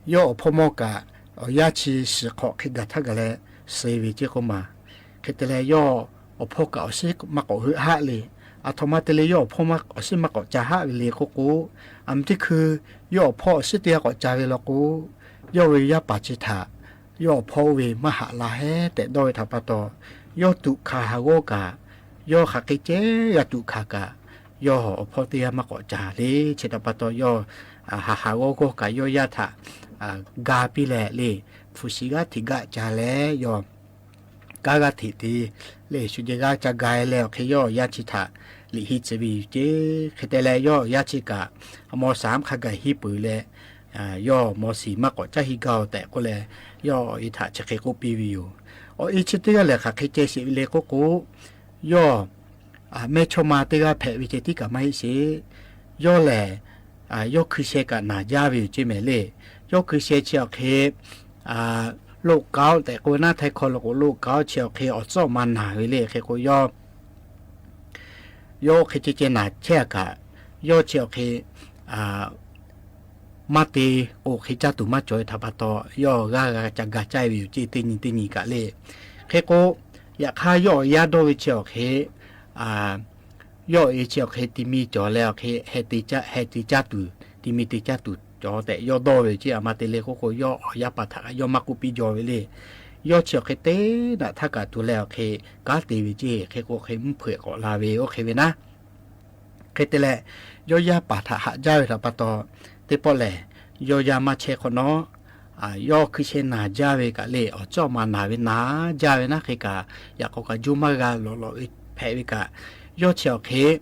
yawˇ awˬ hpawˇ mawˇ kaꞈ awˬ yaˇ chi shiˍ hk'awꞈ hk'e gaˬ htaˇ gaˬ leh suh ve ceˇ k'oˆ ma. Hk'e te leh yawˇ awˬ hpawˇ kaꞈ awˬ shinˉ maˇ k'awꞈ heuˆ haˆ le. Aˬ htoꞈ ma te le yawˇ awˬ hpawˇ awˬ shinˉ maˇ k'awꞈ ca haˆ ve le k'oˆ k'o, aˬ miˍ teˇ hkui yawˇ awˬ hpawˇ awˬ shinˉ teˇ g'aˇ k'awꞈ ca ve law k'o, yawˇ ve yaˇ paˍ chi htaꞈ yawˇ awˬ hpawˇ oˇ ve maˇ haꞈ la hehˉ tehꞈ dawˇ ve htaꞈ pa taw, yawˇ tuꞈ hkanˍ haˍ g'awˇ kaꞈ, yawˇ hk'aˬ hk'e ceh g'a tuꞈ hkanˍ kaꞈ, yawˇ awˬ hpawˇ teˇ g'aˇ maˇ k'awꞈ ca le. Chi htaꞈ pa taw yawˇ haˍ haˍ g'awˇ g'awˇ kaꞈ yawˇ yaˇ htaꞈ ga piˇ leh le, hpu shi g'aˇ hteꞈ gaˆ ca leh yawˇ kanˉ g'aˇ hteꞈ te le, shu jeh g'aˇ ca ga leh awˬ hk'e yawˇ awˬ yaˇ chi htaꞈ liꞈ henˇ tcuh ve yoˬ ceˇ. Hk'e te leh yawˇ awˬ yaˇ chi kaꞈ mawˇ shaˍ mvuhˇ hk'a gaˬ henˇ peuˬ leh, yawˇ mawˇ shiˍ maˇ k'awꞈ caˇ henˇ gaˇ-oˬ tehꞈ k'oˆ leh, yawˇ awˬ e htaꞈ chi hk'e k'oˆ piˇ ve yoˬ. Awˬ e chi teˇ g'aˇ lehˬ hk'aˬ hk'e ceh sheˍ ve le k'oˆ k'o, yawˇ mehˇchawˇma teˇ g'aˇ hpehꞈ ve ceh tiˉ kaꞈ maˇ heˆ sheˍ. Yawˇ lehˬ, yawˇ hkui sheh kaꞈ naˬ jaˇ ve yoˬ ceˇ mehˍ le. Yawˇ hkui sheh chi awˬ hk'e loꞈ kaoˉ tehꞈ k'oˆ ve naˉ, htaiˇ hkawˇ lo k'o loꞈ kaoˉ chi awˬ hk'e awˬ tcuhˉ awˬ ma naˬ ve le. Hk'e k'o yawˇ, yawˇ hk'e ceh ceh naˬ chehˇ kaꞈ, yawˇ chi awˬ hk'e maˇ te k'o hk'e caˇ tuˬ maˇ cawˬ ve htaꞈ pa taw, yawˇ g'aˇ g'a ca ga caˇ ve yoˬ ceˇ, teˇ nyi teˇ nyi kaꞈ le. Hk'e k'o, yaꞈ hk'aˇ yawˇ awˬ yaˇ dawˇ ve chi awˬ hk'e, yawˇ awˬ e chi awˬ hk'e ti mi cawˬ leh awˬ hk'e heh te caˇ tuˬ, ti mi te caˇ tuˬ cawˬ tehꞈ yawˇ dawˇ ve yoˬ ceˇ. Aˬ ma te le k'oˆ k'o, yawˇ awˬ yaˇ paˍ htaꞈ kaꞈ yawˇ maˇ k'oˆ piˇ jaw ve le. Yawˇ chi awˬ hk'e teˇ naꞈ htaˇ kaꞈ tuˬ leh awˬ hk'e kanˉ te ve ceˇ. Hk'e k'o hk'e mvuhˇ hpeuꞈ k'awꞈ la ve oˇ hk'e ve naˉ. Hk'e te leh, yawˇ yaˇ paˍ htaꞈ haꞈ jaˇ ve htaꞈ pa taw, teˇ pawˆ lehˬ yawˇ yaˇ maˇ chehˇ hk'awꞈ nawˉ, yawˇ hkui sheh naˬ jaˇ ve kaꞈ le, awˬ tcuhˉ awˬ ma naˬ ve naˬ jaˇ ve naˉ hk'e kaꞈ, yaꞈ k'aw kaꞈ juˇ maˇ g'a lawꞈ lawꞈ ve hpehꞈ ve kaꞈ, yawˇ chi awˬ hk'e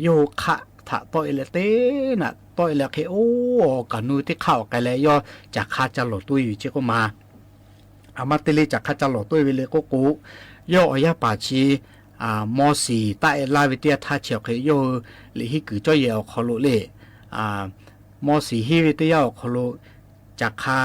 yawˇ hui hk'aˆ htaꞈ tawˆ e leh teˇ naꞈ tawˆ e leh hk'e oˇ awˬ kaˍ nu teˇ hk'aˆ awˬ k'ai leh yawˇ caˬ hk'a ca lawˬ toˇ e ve ceˇ k'oˆ ma. Aˬ ma te le caˬ hk'a ca lawˬ toˇ e ve le k'oˆ k'o, yawˇ awˬ yaˇ paˍ chi mawˇ shiˍ taˆ e laˇ ve teˇ yanˇ htaˇ chi awˬ hk'e yawˇ hui liꞈ henˇ kuiˬ cawˇ yehˬ awˬ hk'aw lo le, mawˇ shiˍ henˇ ve teˇ yanˇ awˬ hk'aw lo caˬ hk'a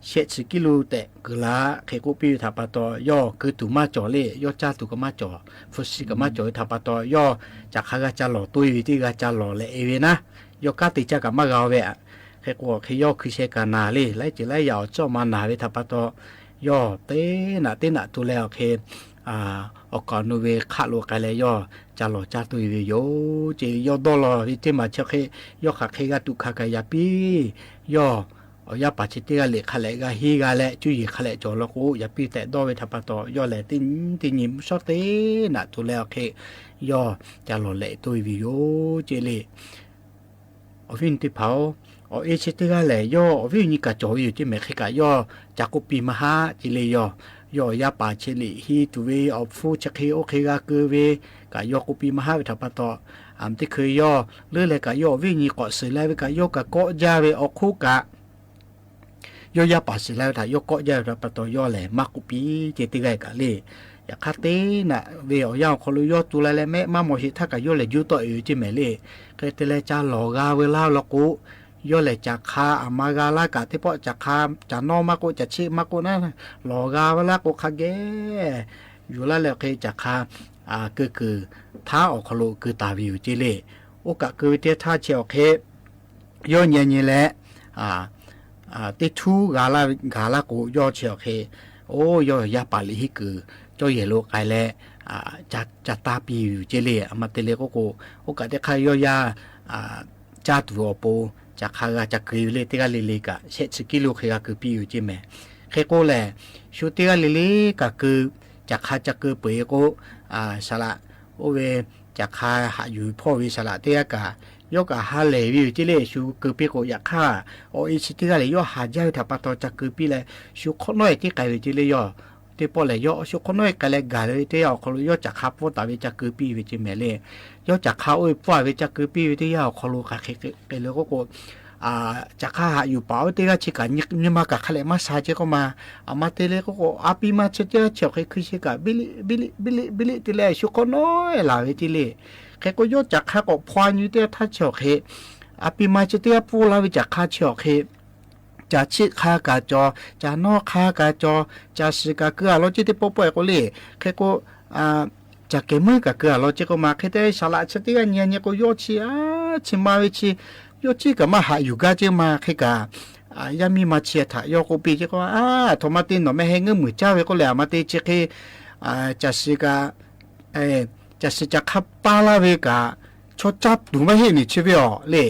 shehˆ chi kiˇ lo tehꞈ kuiˬ la hk'e k'oˆ piˇ ve htaꞈ pa taw, yawˇ keu tuˬ maˇ cawˬ le, yawˇ caˇ tuˬ kaꞈ maˇ cawˬ, hpu shi kaꞈ maˇ cawˬ ve htaꞈ pa taw, yawˇ caˬ hk'a g'a ca lawˬ toˇ e ve teˇ g'a ca lawˬ leh e ve naˉ, yawˇ kanˉ te caˇ kaꞈ maˇ g'a ve. Hk'e k'o hk'e yawˇ hkui sheh kaꞈ naˬ le, laiˉ ceuˬ laiˉ yaꞈ awˬ tcuhˉ awˬ ma naˬ ve htaꞈ pa taw, yawˇ teˇ naꞈ teˇ naꞈ tu leh awˬ hk'e awˬ kaˍ awˬ nu ve hk'aˆ lo k'ai leh yawˇ ca lawˬ caˇ toˇ e ve yoˬ ceˇ. Yawˇ dawˇ law ve teˇ maˬ chi hk'e yawˇ hk'aˬ hk'e g'a tuꞈ hkanˍ kaꞈ yaꞈ piˇ, yawˇ awˬ yaˇ paˍ chi teˇ g'aˇ liꞈ hk'a leh g'a henˇ g'a leh cuˇ yiˍ hk'a leh cawˬ law k'o, yaꞈ piˇ tehꞈ dawˇ ve htaꞈ pa taw, yawˇ lehˬ teˇ nyi teˇ nyi mvuhˇ shawˉ teˇ naꞈ tu leh awˬ hk'e yawˇ ca lawˬ leh toˇ e ve yoˬ ceˇ le. Awˬ viˉ awˬ nyi teˇ hpaˍ-oˬ, awˬ e chi teˇ g'aˇ lehˬ yawˇ awˬ viˉ awˬ nyi kaꞈ cawˬ ve yoˬ ceˇ mehˍ. Hk'e kaꞈ yawˇ ca k'oˆ piˇ maˇ haˆ ceˇ le. Yawˇ, yawˇ awˬ yaˇ paˍ chi liꞈ henˇ tuˬ ve awˬ hpfuhˇ chi hk'e oˇ hk'e g'a keu ve kaꞈ yawˇ k'oˆ piˇ maˇ haˆ ve htaꞈ pa taw, aˬ miˍ teˇ hkui yawˇ leuˉ leh kaꞈ yawˇ awˬ viˉ awˬ nyi k'awꞈ suhˍ la ve kaꞈ yawˇ kaꞈ kawˆ jaˇ ve awˬ hk'oˆ kaꞈ, yawˇ yaˇ paˍ shiˍ la ve htaꞈ yawˇ kawˆ jaˇ ve htaꞈ pa taw yawˇ lehˬ maˇ k'oˆ piˇ ceˇ teˇ g'aˇ kaꞈ le. Yaꞈ hk'aˇ teˇ naꞈ ve awˬ yanˇ awˬ hk'aw lo yawˇ tu la leh mehˆ maˇ mawˬ sheˍ htaˇ kaꞈ yawˇ lehˬ juˇ tawˆ e ve ceˇ mehˍ le. Hk'e te leh ca lawˬ g'a ve laˇ law k'o, yawˇ lehˬ caˬ hk'a aˬ ma g'a laˇ kaꞈ teˇ pawˆ caˬ hk'a caˬ nawˇ maˇ k'oˆ, caˬ cheˆ maˇ k'oˆ naˉ, lawˬ g'a ve laˇ k'o hk'a geh yuˬ laˇ leh awˬ hk'e caˬ hk'a keu kuiˬ htaˉ awˬ hk'aw lo keu taˍ ve yoˬ ceˇ le. Oˇ kaꞈ keu ve teˇ htaˇ chi awˬ hk'e yawˇ nyi nyi leh teˇ htuˉ g'a laˇ k'o, yawˇ chi awˬ hk'e, oˇ yawˇ yaˇ paˍ liꞈ henˇ kuiˬ cawˇ yehˬ lo k'ai leh ca taˇ piˇ ve yoˬ ceˇ le. Aˬ ma te le k'oˆ k'o, oˇ kaꞈ teˇ hk'aˇ yawˇ yaˇ caˇ tuˬ awˬ pon caˬ hk'a g'a ca keu ve le. Teˇ g'aˇ le le kaꞈ shehˆ chi kiˇ lo hk'e g'a keu piˇ yoˬ ceˇ mehˍ. Hk'e k'o lehˬ, shu teˇ g'aˇ le le kaꞈ keu, caˬ hk'a ca keu peuˬ-e k'o, saˍ laꞈ oˇ ve caˬ hk'a haꞈ yuˬ hpawˇ ve saˍ laꞈ teˇ g'aˇ kaꞈ yawˇ kaꞈ ha lehˬ ve yoˬ ceˇ le. Shu keu piˇ k'o, yaꞈ hk'aˇ awˬ e chi teˇ g'aˇ lehˬ, yawˇ haˍ jaˇ ve htaꞈ pa taw ca keu piˇ leh, shu hk'awꞈ nawˉ-e tiˉ k'ai ve ceˇ le. Yawˇ teˇ pawˆ lehˬ, yawˇ shu hk'awꞈ nawˉ-e k'ai leh gaˬ ve teˇ yanˇ awˬ hk'aw lo yawˇ caˬ hk'a pfuhˇ taˍ ve ca keu piˇ ve ceˇ mehˍ le. Yawˇ caˬ hk'a oˇ ve pfuhˇ-a ve ca keu piˇ ve teˇ yanˇ awˬ hk'aw lo hk'aˬ hk'e k'ai le k'oˆ k'o, caˬ hk'a haꞈ yuˬ paˍ oˇ teˇ g'aˇ chi kaꞈ nyi ma kaꞈ hk'a lehˬ maˇ sha ceˇ k'oˆ ma. Aˬ ma te le k'oˆ k'o, a piˇ ma chi teˇ g'aˇ chi awˬ hk'e hkui shi kaꞈ biˇ liˆ biˇ liˆ biˇ liˆ te leh shu hk'awꞈ nawˉ-e laˬ ve ceˇ le. Hk'e k'o, yawˇ caˬ hk'a k'awꞈ hpaw nyi teˇ g'aˇ htaˇ chi awˬ hk'e, a piˇ ma chi teˇ g'aˇ pfuhˇ laˇ ve caˬ hk'a chi awˬ hk'e, caˬ chiˆ hk'a kaꞈ cawˬ, caˬ nawˉ hk'a kaꞈ cawˬ, caˬ shiˍ kaꞈ keu-a law ceˇ teˇ pawˆ pawˆ-e k'o le. Hk'e k'o, caˬ kehˬ meuˉ kaꞈ keu-a law ceˇ k'oˆ ma. Hk'e te saˍ laꞈ chi teˇ g'aˇ nyi nyi k'o, yawˇ chi a chi ma ve chi, yawˇ chi kaꞈ maˇ haꞈ yuˬ gaˇ ceˇ ma. Hk'e kaꞈ, yaˇ miˇ ma chi htaꞈ yawˇ k'oˆ piˇ ceˇ k'o, a htoꞈ ma te nawˬ meh heh ngeuˇ muiˬ caˇ ve k'oˆ leh, aˬ ma te chi hk'e, caˬ shiˍ kaꞈ, caˬ shiˍ caˬ hk'a paˇ laˇ ve kaꞈ, chaw caˇ tuˬ maˇ heˆ nyi chi ve awˬ le.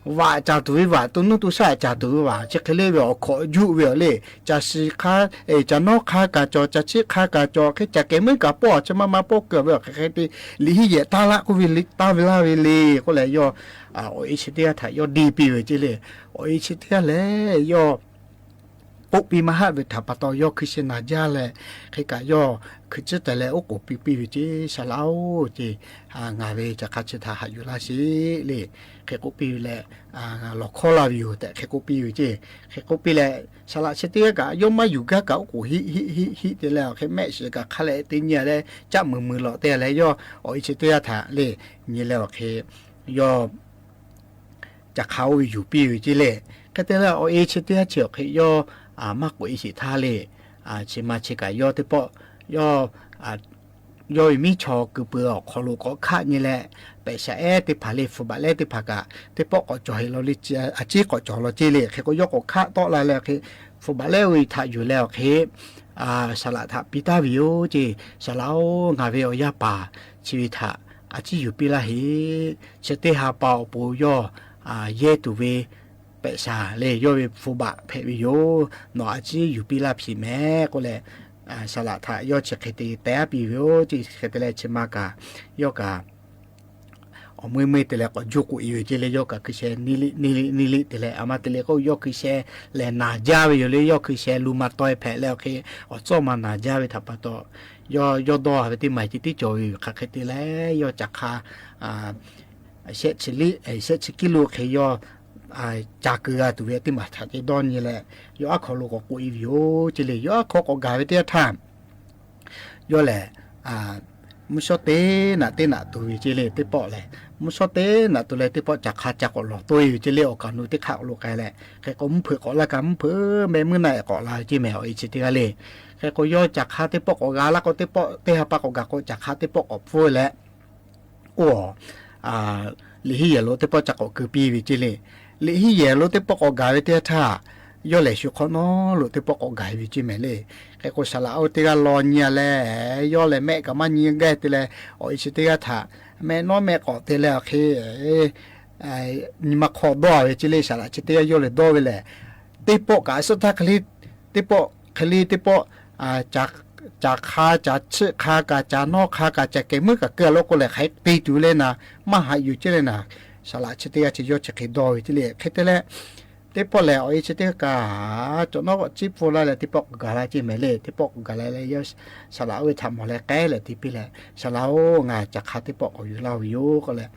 Vaꞈ caˍ tuˬ ve vaꞈ, to nuˇ to shaˆ caˍ tuˬ ve vaꞈ, chi hk'e le ve awˬ hkawꞈ juˆ ve awˬ le. Caˬ shiˍ hk'a, caˬ nawˉ hk'a kaꞈ cawˬ, caˬ chiˆ hk'a kaꞈ cawˬ, hk'e caˬ kehˬ meuˉ kaꞈ pawˆ chi maˇ maˇ pawˆ keu ve awˬ hk'e hk'e te, liꞈ hiˉ yehˬ taˇ laˇ k'oˆ ve, taˇ ve laˇ ve le k'oˆ leh, yawˇ awˬ e chi teˇ g'aˇ htaꞈ yawˇ deˇ piˇ ve ceˇ le. Awˬ e chi teˇ g'aˇ lehˬ, yawˇ k'oˆ piˇ maˇ haˆ ve htaꞈ pa taw, yawˇ hkui sheh naˬ jaˇ leh, hk'e kaꞈ yawˇ hkui tcuhˉ taˍ leh oˉ k'oˍ piˇ piˇ ve ceˇ, Saˍ laꞈ-oˬ ceˇ, ngaˬ ve caˬ hk'a chi htaꞈ haꞈ yuˬ laˇ sheˍ le. Hk'e k'oˆ piˇ ve leh, lawˬ hkawˇ laˇ ve yoˬ tehꞈ hk'e k'oˆ piˇ ve ceˇ. Hk'e k'oˆ piˇ leh, saˍ laꞈ chi teˇ g'aˇ kaꞈ yawˇ maˇ yuˬ gaˇ kaꞈ oˉ k'oˍ hiˆ hiˆ hiˆ hiˆ te leh, awˬ hk'e mehˆ shiˍ kaꞈ hk'a leh te nyi leh caˆ muiˬ muiˬ lawꞈ te leh, yawˇ awˬ e chi teˇ g'aˇ htaꞈ le nyi leh awˬ hk'e yawˇ caˬ hk'a oˇ ve yuˬ piˇ ve ceˇ le. Hk'e te leh, awˬ e chi teˇ g'aˇ chi awˬ hk'e yawˇ maˇ k'oꞈ e sheˍ htaˇ le, chi ma chi kaꞈ yawˇ teˇ pawˆ, yawˇ yawˇ ve miˉ chaw keu peuˬ awˬ hk'aw lo k'awꞈ hkaˆ nyi leh, pehꞈ shaˍ ehˉ teˇ hpaˍ le, hpu baꞈ lehˉ teˇ hpaˍ kaꞈ teˇ pawˆ k'awꞈ cawˬ heˍ law le, a ciˉ k'awꞈ cawˬ law ceˇ le. Hk'e k'o, yawˇ k'awꞈ hkaˆ tawˆ la leh hk'e, hpu baꞈ lehˉ oˇ ve htaꞈ yuˬ leh awˬ hk'e, saˍ laꞈ htaꞈ piˇ taˍ ve yoˬ ceˇ. Saˍ laꞈ-oˬ, ngaˬ ve awˬ yaˇ paˍ chi ve htaꞈ a ciˉ yuˬ piˇ laˇ heˍ. Chi teˇ ha pa awˬ pon yawˇ yehˇ tuˬ ve pehꞈ shaˍ le, yawˇ ve hpu baꞈ hpehꞈ ve yoˬ. Nawˬ a ciˉ yuˬ piˇ laˇ hpiˍ mehˍ k'oˆ leh, saˍ laꞈ htaꞈ yawˇ chi hk'e te tehˉ piˇ ve yoˬ ceˇ. Hk'e te leh, chi ma kaꞈ yawˇ kaꞈ awˬ meuˇ meuˇ te leh k'awꞈ juˇ k'oꞈ e ve ceˇ le. Yawˇ kaꞈ hkui sheh neˇ liˆ neˇ liˆ neˇ liˆ te leh, aˬ ma te le k'o, yawˇ hkui sheh lehˬ naˬ jaˇ ve yoˬ le. Yawˇ hkui sheh lu ma taw-e hpehꞈ leh awˬ hk'e, awˬ tcuhˉ ma naˬ jaˇ ve htaꞈ pa taw, yawˇ yawˇ dawˇ ve teˇ ma ceh tiˉ cawˬ ve yoˬ. Hk'aˬ hk'e te leh, yawˇ caˬ hk'a shehˆ chi liˆ, shehˆ chi kiˇ lo hk'e yawˇ ca keu g'a tuˬ ve teˇ maˬ htaꞈ ceh dawˇ nyi leh, yawˇ aˉ hk'aw lo k'awꞈ k'oꞈ e ve yoˬ ceˇ le. Yawˇ aˉ hk'aw k'awꞈ gaˬ ve teˇ yanˇ htaˇ, yawˇ lehˬ mvuhˇ shawˉ teˇ naꞈ teˇ naꞈ tuˬ ve ceˇ le. Teˇ pawˆ lehˬ, mvuhˇ shawˉ teˇ naꞈ tuˬ leh teˇ pawˆ caˬ hk'a ca k'awꞈ lawˬ tawˆ e ve ceˇ le. Awˬ kaˍ nu teˇ hk'aˆ lo k'ai leh, hk'e k'o mvuhˇ hpeuꞈ k'awꞈ laˇ kaꞈ mvuhˇ hpeuꞈ meh meuˇ naˆ-e k'awꞈ la ve ceˇ mehˍ, awˬ e chi teˇ g'aˇ le. Hk'e k'o, yawˇ caˬ hk'a teˇ pawˆ k'awꞈ g'a laˇ k'o, teˇ pawˆ teˇ ha pa k'awꞈ gaˬ k'o, caˬ hk'a teˇ pawˆ k'awꞈ pfuhˇ leh, oˇ, liꞈ hiˉ yehˬ lo teˇ pawˆ ca k'awꞈ keu piˇ ve ceˇ le. Liꞈ hiˉ yehˬ lo teˇ pawˆ k'awꞈ gaˬ ve teˇ yanˇ htaˇ, yawˇ lehˬ shu hk'awꞈ nawˉ lo teˇ pawˆ k'awꞈ gaˬ e ve ceˇ mehˍ le. Hk'e k'o, saˍ laꞈ oˇ teˇ g'aˇ law nyi-a leh, yawˇ lehˬ mehˆ kaꞈ maˇ nyi gaˇ te leh, awˬ e chi teˇ g'aˇ htaꞈ mehˆ nawˉ mehˆ k'awꞈ te leh awˬ hk'e nyi ma hk'aw dawˇ ve ceˇ le. Saˍ laꞈ chi teˇ g'aˇ yawˇ lehˬ dawˇ ve lehˬ, teˇ pawˆ kaꞈ suhˆ htaˇ hk'e le, teˇ pawˆ hk'e le teˇ pawˆ, caˬ hk'a, caˬ chiˆ hk'a kaꞈ, caˬ nawˉ hk'a kaꞈ, caˬ kehˬ meuˉ kaꞈ keu-a law k'o lehˬ, hk'aˬ hk'e te tuˬ le naˍ, maˇ haꞈ yuˬ ceˇ le naˍ. Saˍ laꞈ chi teˇ g'aˇ chi yawˇ chi hk'e dawˇ ve ceˇ le. Hk'e te leh, teˇ pawˆ lehˬ, awˬ e chi teˇ g'aˇ kaꞈ cawˬ nawˉ k'awꞈ ciˉ pfuhˇ laˇ leh teˇ pawˆ k'awꞈ gaˬ la ceˇ mehˍ le. Teˇ pawˆ k'awꞈ gaˬ la leh, yawˇ saˍ laꞈ oˇ ve htaꞈ mawˬ leh k'ehˉ leh te piˇ leh, saˍ laꞈ-oˬ, ngaˬ caˬ hk'a teˇ pawˆ k'awꞈ yuˬ laˇ ve yoˬ k'oˆ leh,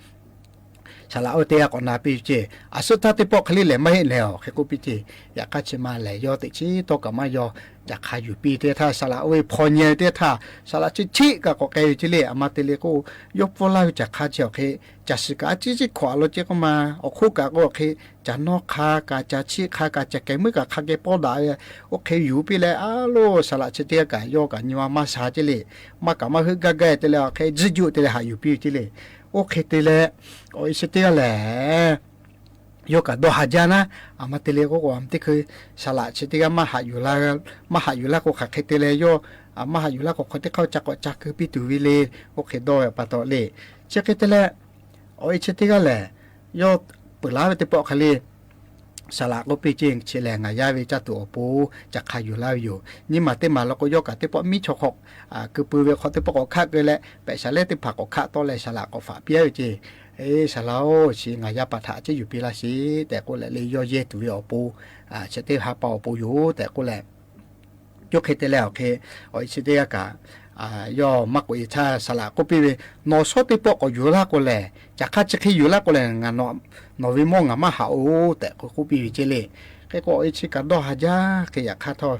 saˍ laꞈ oˇ teˇ g'aˇ k'awꞈ na piˇ ve ceˇ. A suhˆ htaˇ teˇ pawˆ hk'e le lehˬ maˇ heˆ nehˬ awˬ hk'e k'oˆ piˇ ceˇ. Yaꞈ hk'aˇ chi ma lehˬ, yawˇ teꞈ chiˉ tawˇ kaꞈ maˇ yaw. Caˬ hk'a yuˬ piˇ teˇ htaˇ, saˍ laꞈ oˇ ve hpaw nyi teˇ htaˇ, saˍ laꞈ chi chiˆ kaꞈ k'awꞈ k'ai ve ceˇ le. Aˬ ma te le k'o, yawˇ pfuhˇ laˇ ve caˬ hk'a chi awˬ hk'e, caˬ shiˍ kaꞈ a ciˉ ciˉ hkawꞈ-a law ceˇ k'oˆ ma. Awˬ hk'oˆ kaꞈ k'o awˬ hk'e, caˬ nawˉ hk'a kaꞈ, caˬ chiˆ hk'a kaꞈ, caˬ kehˬ meuˉ kaꞈ hk'a geh pawˇ daꞈ ve, oˇ hk'e yuˬ piˇ leh, a loˬ saˍ laꞈ chi teˇ g'aˇ kaꞈ yawˇ kaꞈ nyi ma maˇ sha ceˇ le. Maˇ kaꞈ maˇ heuˆ gaˇ gaˇ te leh, awˬ hk'e tzuhˇ juˆ te leh haꞈ yuˬ piˇ ve ceˇ le. Oˇ hk'e te leh, awˬ e chi teˇ g'aˇ lehˬ, yawˇ kaꞈ dawˇ haˍ jaˇ naˉ. Aˬ ma te le k'oˆ k'o, aˬ ma teˇ hkui saˍ laꞈ chi teˇ g'aˇ maˇ haꞈ yuˬ laˇ k'o, hk'aˬ hk'e te leh yawˇ maˇ haꞈ yuˬ laˇ k'o, hk'aˬ teˇ hk'aˇ ca k'awꞈ ca keu piˇ tuˬ ve le. Oˇ hk'e dawˇ ve pa taw le. Chi hk'e te leh, awˬ e chi teˇ g'aˇ lehˬ, yawˇ peuˬ laˇ ve teˇ pawˆ hk'e le, Saˍ laꞈ k'oˆ piˇ ceˇ, chi lehˬ ngaˬ yaˇ ve caˇ tuˬ awˬ pon caꞈ hk'a yuˬ laˇ ve yoˬ. Nyiˇ maˬ teˇ maˬ law k'o, yawˇ kaꞈ teˇ pawˆ miˉ chaw hk'aw kuˬ pui ve hk'aw teˇ pawˆ k'awꞈ hkaˆ keu leh, pehꞈ shaˍ lehˉ teˇ hpaˍ k'awꞈ hkaˆ tawˆ leh saˍ laꞈ k'awꞈ faꞈ piˇ-a ve ceˇ. Eˬ, saˍ laꞈ-oˬ, chi ngaˬ yaˇ paˍ htaꞈ ceˇ yuˬ piˇ laˇ sheˍ tehꞈ k'oˆ leh, le yawˇ yehˇ tuˬ ve awˬ pon chi teˇ ha pa awˬ pon yoˬ tehꞈ k'oˆ leh, yawˇ hk'e te leh awˬ hk'e, awˬ e chi teˇ g'aˇ kaꞈ, yawˇ maˇ k'oꞈ-e htaˇ saˍ laꞈ k'oˆ piˇ ve, Nawˬ shawˉ teˇ pawˆ k'awꞈ yuˬ laˇ k'o lehˬ, caꞈ hk'aˇ chi hk'e yuˬ laˇ k'o lehˬ, nawˬ ve mawˇ ngaˬ maˇ haꞈ-oˬ tehꞈ k'oˆ piˇ ve ceˇ le. Hk'e k'o, awˬ e chi kaꞈ dawˇ ha jaˇ hk'e. Yaꞈ hk'aˇ htawˇ,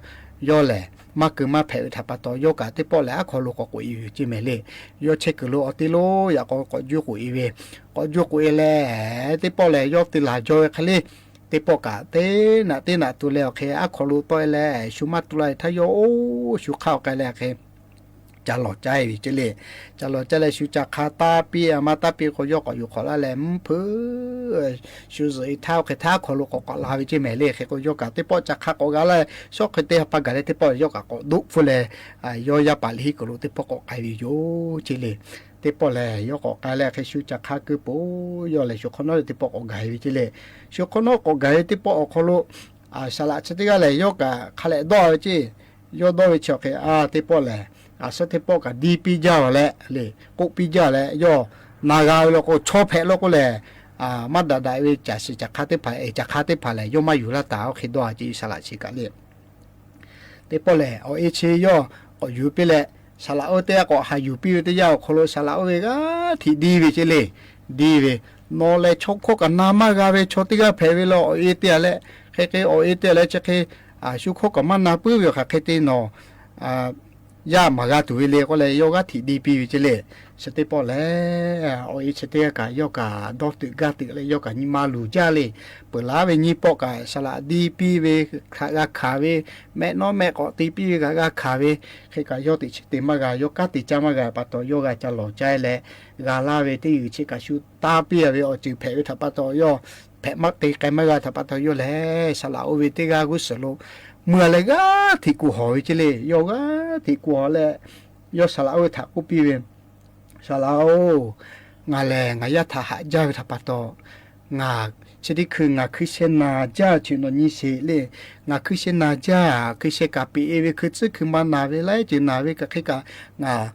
yawˇ lehˬ maˇ keu maˇ hpehꞈ ve htaꞈ pa taw, yawˇ kaꞈ teˇ pawˆ lehˬ aˉ hk'aw lo k'awꞈ k'oꞈ-e ve ceˇ mehˍ le. Yawˇ chehˇ kuiˬ lo awˬ te lo yaꞈ k'aw k'awꞈ juˇ k'oꞈ-e ve, k'awꞈ juˇ k'oꞈ-e leh, teˇ pawˆ lehˬ yawˇ te laˬ jaw ve hk'e le, teˇ pawˆ kaꞈ teˇ naꞈ teˇ naꞈ tu leh awˬ hk'e aˉ hk'aw lo tawˆ-e leh, shu maˇ tu la ve htaˇ yawˇ oˇ shu hk'aˇ awˬ k'ai leh awˬ hk'e ca lawˬ caˇ-e ve ceˇ le. Ca lawˬ caˇ leh shu ca hk'a taˇ piˇ, a maˇ taˇ piˇ k'o, yawˇ k'awꞈ yuˬ hk'awꞈ laˇ leh mvuhˇ hpeuꞈ shu zuhꞈ-e htaˇ, oˇ hk'e htaˇ aˉ hk'aw lo k'awꞈ k'awꞈ la ve ceˇ mehˍ le. Hk'e k'o, yawˇ kaꞈ teˇ pawˆ ca hk'a k'awꞈ g'a laˇ, shawˉ hk'e teˇ ha pa gaˬ leh teˇ pawˆ yawˇ kaꞈ k'awꞈ doˆ hpfuhˇ leh, yawˇ yaˇ paˍ liꞈ henˇ kuiˬ lo teˇ pawˆ k'awꞈ k'ai ve yoˬ ceˇ le. Teˇ pawˆ lehˬ yawˇ k'awꞈ k'ai leh hk'e shu ca hk'a keu po, yawˇ lehˬ shu hk'awꞈ nawˉ le teˇ pawˆ k'awꞈ gaˬ-e ve ceˇ le. Shu hk'awꞈ nawˉ k'awꞈ gaˬ ve teˇ pawˆ awˬ hk'aw lo, saˍ laꞈ chi teˇ g'aˇ lehˬ yawˇ kaꞈ hk'a lehꞈ dawˇ ve ceˇ. Yawˇ dawˇ ve chi awˬ hk'e, a, teˇ pawˆ lehˬ, a, suhˉ teˇ pawˆ kaꞈ diˇ piˇ jaˇ-oˬ leh le, k'oˆ piˇ jaˇ leh, yawˇ na g'a ve law k'o, chaw hpehꞈ law k'o lehˬ, maˇ daꞈ daꞈ ve caꞈ shiˍ caꞈ hk'a teˇ hpaˍ, eˬ, caꞈ hk'a teˇ hpaˍ lehˬ yawˇ maˇ yuˬ laˇ taˍ, oˇ hk'e dawˇ-a ceˇ saˍ laꞈ chi kaꞈ le. Teˇ pawˆ lehˬ, awˬ e chi yawˇ k'awꞈ yuˬ piˇ leh, saˍ laꞈ oˇ teˇ g'aˇ k'awꞈ haꞈ yuˬ piˇ ve teˇ yanˇ awˬ hk'aw lo saˍ laꞈ oˇ ve g'aˇ hteꞈ diˇ ve ceˇ le. Diˇ ve, nawˬ lehˬ chaw hkawˇ kaꞈ na maˇ g'a ve chaw teˇ g'aˇ hpehꞈ ve law, awˬ e te-a leh, hk'e k'o awˬ e te-a leh chi hk'e, shu hkawˇ kaꞈ maˇ na puiˉ ve awˬ hk'aˬ hk'e te nawˬ yaˇ maˍ g'a tuˬ ve le k'oˆ leh yawˇ g'aˇ hteꞈ diˇ piˇ ve ceˇ le. Chi teˇ pawˆ lehˬ, awˬ e chi teˇ g'aˇ kaꞈ yawˇ kaꞈ dawˇ teuꞈ gaˇ teuꞈ leh yawˇ kaꞈ nyi ma luˬ jaˇ le. Peuˬ laˉ ve nyiˇ pawˆ kaꞈ saˍ laꞈ diˇ piˇ ve htaꞈ g'a hkanˍ ve, mehˆ nawˉ mehˆ k'awꞈ te piˇ ve kaꞈ g'a hkanˍ ve, hk'e kaꞈ yawˇ teꞈ chiˉ te maˇ g'a, yawˇ kanˉ te caˇ maˇ g'a pa taw, yawˇ g'a ca lawˬ caˇ leh, g'a laˇ ve teˇ g'uiˬ chi kaꞈ shu taˇ piˇ-a ve awˬ ceuˬ hpehꞈ ve htaꞈ pa taw, yawˇ hpehꞈ maˇ te k'ai maˇ g'a htaꞈ pa taw, yawˇ lehˬ saˍ laꞈ oˇ ve teˇ g'aˇ g'uˇ suhˍ lo mui-a leh g'aˇ hteꞈ kuˬ hawˬ ve ceˇ le. Yawˇ g'aˇ hteꞈ kuˬ hawˬ leh, yawˇ saˍ laꞈ oˇ ve htaꞈ k'oˆ piˇ ve, Saˍ laꞈ-oˬ, ngaˬ lehˬ ngaˬ yaˇ htaꞈ haꞈ jaˇ ve htaꞈ pa taw, ngaˬ chi teˇ hkui ngaˬ hkui sheh naˬ jaˇ chi nawˬ nyi sheˍ le. Ngaˬ hkui sheh naˬ jaˇ, hkui sheh kaꞈ peꞈ-e ve, hkui tcuhˉ hkui ma naˬ ve, laiˉ ceuˬ naˬ ve kaꞈ hk'e kaꞈ ngaˬ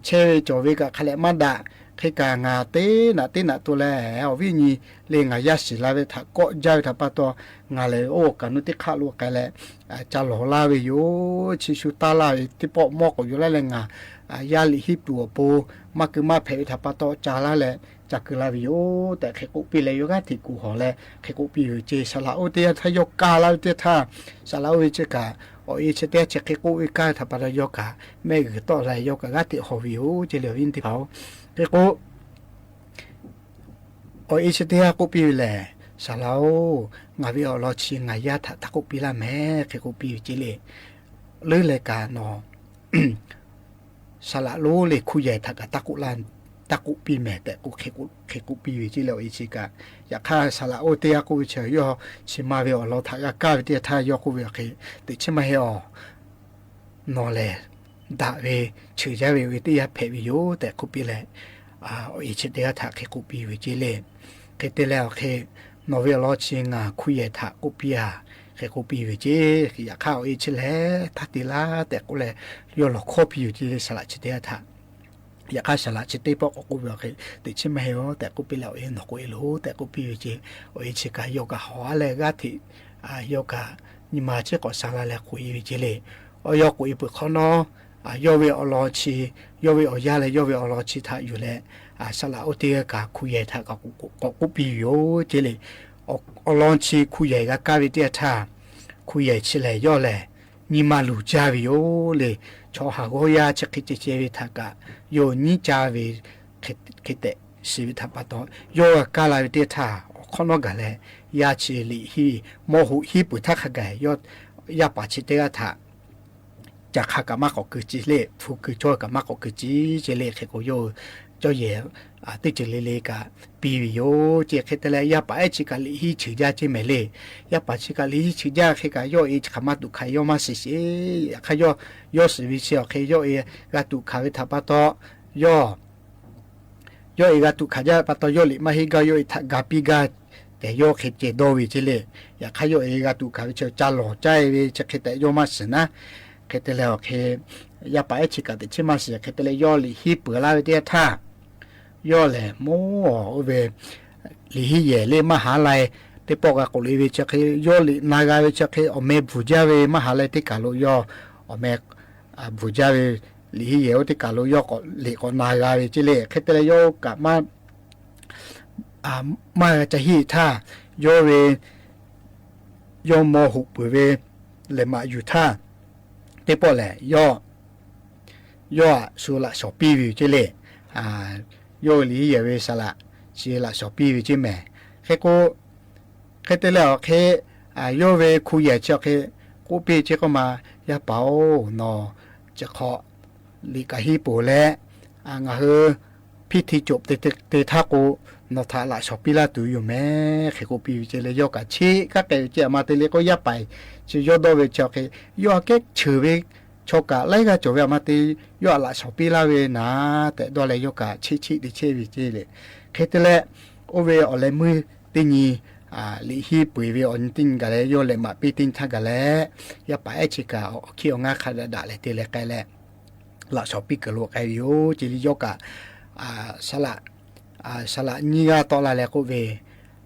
chehˇ ve cawˬ ve kaꞈ hk'a lehꞈ maˇ daꞈ. Hk'e kaꞈ ngaˬ teˇ naꞈ teˇ naꞈ to leh awˬ viˉ nyi le ngaˬ yaˇ shiˍ la ve htaꞈ kawˆ jaˇ ve htaꞈ pa taw, ngaˬ lehˬ oˇ kaꞈ nu teˇ hk'aˆ lo k'ai leh ca lawˬ laˇ ve yoˬ. Chi shu taˇ laˇ ve teˇ pawˆ mawˇ k'awꞈ yuˬ laˇ leh ngaˬ yaˇ liꞈ hiˉ tuˬ awˬ pon maˇ keu maˇ hpehꞈ ve htaꞈ pa taw ca laˇ leh ca keu laˇ ve yoˬ tehꞈ hk'e k'oˆ piˇ leh, yawˇ g'aˇ hteꞈ kuˬ hawˬ leh hk'e k'oˆ piˇ ve ceˇ. Saˍ laꞈ oˇ teˇ yanˇ htaˇ yawˇ kaˇ laˇ ve teˇ htaˇ, saˍ laꞈ oˇ ve chi kaꞈ awˬ e chi teˇ yanˇ chi hk'e k'oˆ ve kaˇ ve htaꞈ pa taw yawˇ kaꞈ mehˆ g'uiˬ tawˆ la, yawˇ kaꞈ g'aˇ hteꞈ hawˬ ve yoˬ ceˇ le, awˬ viˉ teˇ hpaˍ-oˬ. Hk'e k'o, awˬ e chi teˇ yanˇ k'oˆ piˇ ve lehˬ, Saˍ laꞈ-oˬ, ngaˬ ve awˬ lawn chi ngaˬ yaˇ htaꞈ taˇ k'oˆ piˇ laˇ mehˍ hk'e k'oˆ piˇ ve ceˇ le. Leuˉ leh kaꞈ nawˬ saˍ laꞈ lonˉ le hkuˇ yehˬ htaꞈ kaꞈ taˇ k'oˆ laˇ, taˇ k'oˆ piˇ mehˍ tehꞈ k'o hk'e k'oˆ piˇ ve ceˇ le, awˬ e chi kaꞈ. Yaꞈ hk'aˇ saˍ laꞈ oˇ teˇ yanˇ k'oˆ ve chi yawˇ chi ma ve awˬ lawn htaꞈ g'a kaˇ ve teˇ yanˇ htaˇ yawˇ k'oˆ ve awˬ hk'e, teꞈ chiˉ maˇ heˆ-oˬ. Nawˬ lehˬ daꞈ ve cheuˬ jaˇ ve awˬ e teˇ yanˇ hpehꞈ ve yoˬ tehꞈ k'oˆ piˇ leh, awˬ e chi teˇ g'aˇ htaꞈ hk'e k'oˆ piˇ ve ceˇ le. Hk'e te leh awˬ hk'e, nawˬ ve awˬ lawn chi ngaˬ hkuˇ yehˬ htaꞈ k'oˆ piˇ-a hk'e k'oˆ piˇ ve ceˇ. Yaꞈ hk'aˇ awˬ e chi lehˬ htaˇ te laˇ tehꞈ k'oˆ leh, yawˇ lawˬ hkawˇ piˇ yoˬ ceˇ le, saˍ laꞈ chi teˇ g'aˇ htaꞈ. Yaꞈ hk'aˇ saˍ laꞈ chi teˇ pawˆ k'awꞈ k'oˆ ve awˬ hk'e, teꞈ chiˉ maˇ heˆ-oˬ tehꞈ k'oˆ piˇ leh, awˬ e nawˬ k'oꞈ-e loˬ tehꞈ k'oˆ piˇ ve ceˇ. Awˬ e chi kaꞈ yawˇ kaꞈ hawˬ-a leh g'aˇ hteꞈ, yawˇ kaꞈ nyi ma ciˉ k'awꞈ sha la leh k'oꞈ-e ve ceˇ le. Yawˇ k'oꞈ-e peuˬ hk'awꞈ nawˉ, yawˇ ve awˬ lawn chi, yawˇ ve awˬ yaˇ leh yawˇ ve awˬ lawn chi htaꞈ yuˬ leh, saˍ laꞈ oˇ teˇ g'aˇ kaꞈ hkuˇ yehˬ htaꞈ k'awꞈ k'oˆ piˇ ve yoˬ ceˇ le. Awˬ lawn chi hkuˇ yehˬ g'a kaˇ ve teˇ yanˇ htaˇ, hkuˇ yehˬ chi lehˬ yawˇ lehˬ nyi ma luˬ jaˇ ve yoˬ le. Chaw haˍ g'awˇ yaˇ chi hk'e ceh ceh ve htaꞈ kaꞈ yawˇ nyiˉ caˇ ve hk'e tehꞈ shiˍ ve htaꞈ pa taw, yawˇ g'a kaˇ la ve teˇ yanˇ htaˇ awˬ hk'awꞈ nawˉ gaˬ leh, yaˇ chi liꞈ hiˉ mawˇ hoꞈ hiˉ peuˬ htaˇ hk'a gaˬ, yaˇ paˍ chi teˇ g'aˇ htaꞈ ca hk'a kaꞈ maˇ k'awꞈ keu ciˇ le, hpu keu cawˇ kaꞈ maˇ k'awꞈ keu ciˇ ceˇ le. Hk'e k'o yawˇ cawˇ yehˬ teˇ ceuˬ le le kaꞈ piˇ ve yoˬ ceˇ. Hk'e te leh yaˇ paˍ ehˉ chi kaꞈ liꞈ hiˉ cheuˬ jaˇ ceˇ mehˍ le. Yaˇ paˍ chi kaꞈ liꞈ hiˉ cheuˬ jaˇ hk'e kaꞈ yawˇ e chi hk'aˬ maˇ tuꞈ hkanˍ yawˇ maˇ shiˍ sheˍ. Yaꞈ hk'aˇ yawˇ, yawˇ shiˍ ve chi awˬ hk'e yawˇ e g'a tuꞈ hkanˍ ve htaꞈ pa taw, yawˇ yawˇ e g'a tuꞈ hkanˍ jaˇ ve pa taw, yawˇ liꞈ maˇ henˇ gaˇ, yawˇ e htaꞈ ga piˇ gaˇ tehˬ yawˇ hk'e ceh dawˇ ve ceˇ le. Yaꞈ hk'aˇ yawˇ e g'a tuꞈ hkanˍ ve chi ca lawˬ caˇ e ve chi hk'e tehꞈ yawˇ maˇ shiˍ naˉ. Hk'e te leh awˬ hk'e, yaˇ paˍ ehˉ chi kaꞈ teꞈ chiˉ maˇ shiˍ. Hk'e te leh yawˇ liꞈ henˇ peuˬ laˇ ve teˇ yanˇ htaˇ, yawˇ lehˬ mawˇ oˇ ve liꞈ henˇ yehˬ le maˇ ha lai teˇ pawˆ g'a k'oꞈ le ve chi hk'e, yawˇ liꞈ na g'a ve chi hk'e awˬ meh bvuhˬ jaˇ ve maˇ ha lai teˇ kaˬ lo yawˇ awˬ meh bvuhˬ jaˇ ve, liꞈ henˇ yehˬ oˇ teˇ kaˬ lo yawˇ k'awꞈ liꞈ k'awꞈ na g'a ve ceˇ le. Hk'e te leh yawˇ kaꞈ maˇ maˇ g'a ca hiˆ htaˇ, yawˇ ve yawˇ mawˇ hoꞈ peuˬ ve lehˬ maꞈ yuˬ htaˇ, teˇ pawˆ lehˬ yawˇ, yawˇ aꞈ shu laꞈ shawnˍ piˇ ve yoˬ ceˇ le. Yawˇ ve liꞈ henˇ yehˬ ve saˍ laꞈ chi laꞈ shawnˍ piˇ ve ceˇ mehˍ. Hk'e k'o, hk'e te leh awˬ hk'e, yawˇ ve hku yehˬ chi awˬ hk'e k'oˆ piˇ ceˇ k'oˆ ma, Yaˇ paˍ-oˬ, nawˬ chi hk'awꞈ liꞈ kaꞈ henˇ peuˬ leh, ngaˬ hui hpiˇ hti cawˬ te htaˇ k'o, nawˬ htaꞈ laꞈ shawnˍ piˇ laˇ tuˬ yoˬ mehˍ. Hk'e k'oˆ piˇ ve ceˇ leh yawˇ kaꞈ cheˇ kaˉ k'ai ve ceˇ. A ma te le k'o, yaˇ paˍ chi yawˇ dawˇ ve chi awˬ hk'e, yawˇ aꞈ kehˉ cheuˬ ve chaw kaꞈ laiˉ g'aˇ cawˬ ve a ma te, yawˇ aꞈ laꞈ shawnˍ piˇ laˇ ve naˍ tehꞈ dawˇ leh yawˇ kaꞈ cheˇ cheˇ te chehˇ ve ceˇ le. Hk'e te leh, oˇ ve awˬ leh meuˇ teˇ nyi, liꞈ henˇ peu eˬ ve awˬ nyi teˇ nyi gaˬ leh yawˇ lehˬ maꞈ piˇ teˇ nyi htaˇ gaˬ leh, yaˇ paˍ ehˉ chi kaꞈ awˬ hkiˇ awˬ ngaˇ hk'a daꞈ daꞈ leh te leh k'ai leh, laꞈ shawnˍ piˇ kuiˬ lo k'ai ve yoˬ ceˇ le. Yawˇ kaꞈ saˍ laꞈ, saˍ laꞈ nyiˇ g'aˇ tawˆ la leh k'oˆ ve,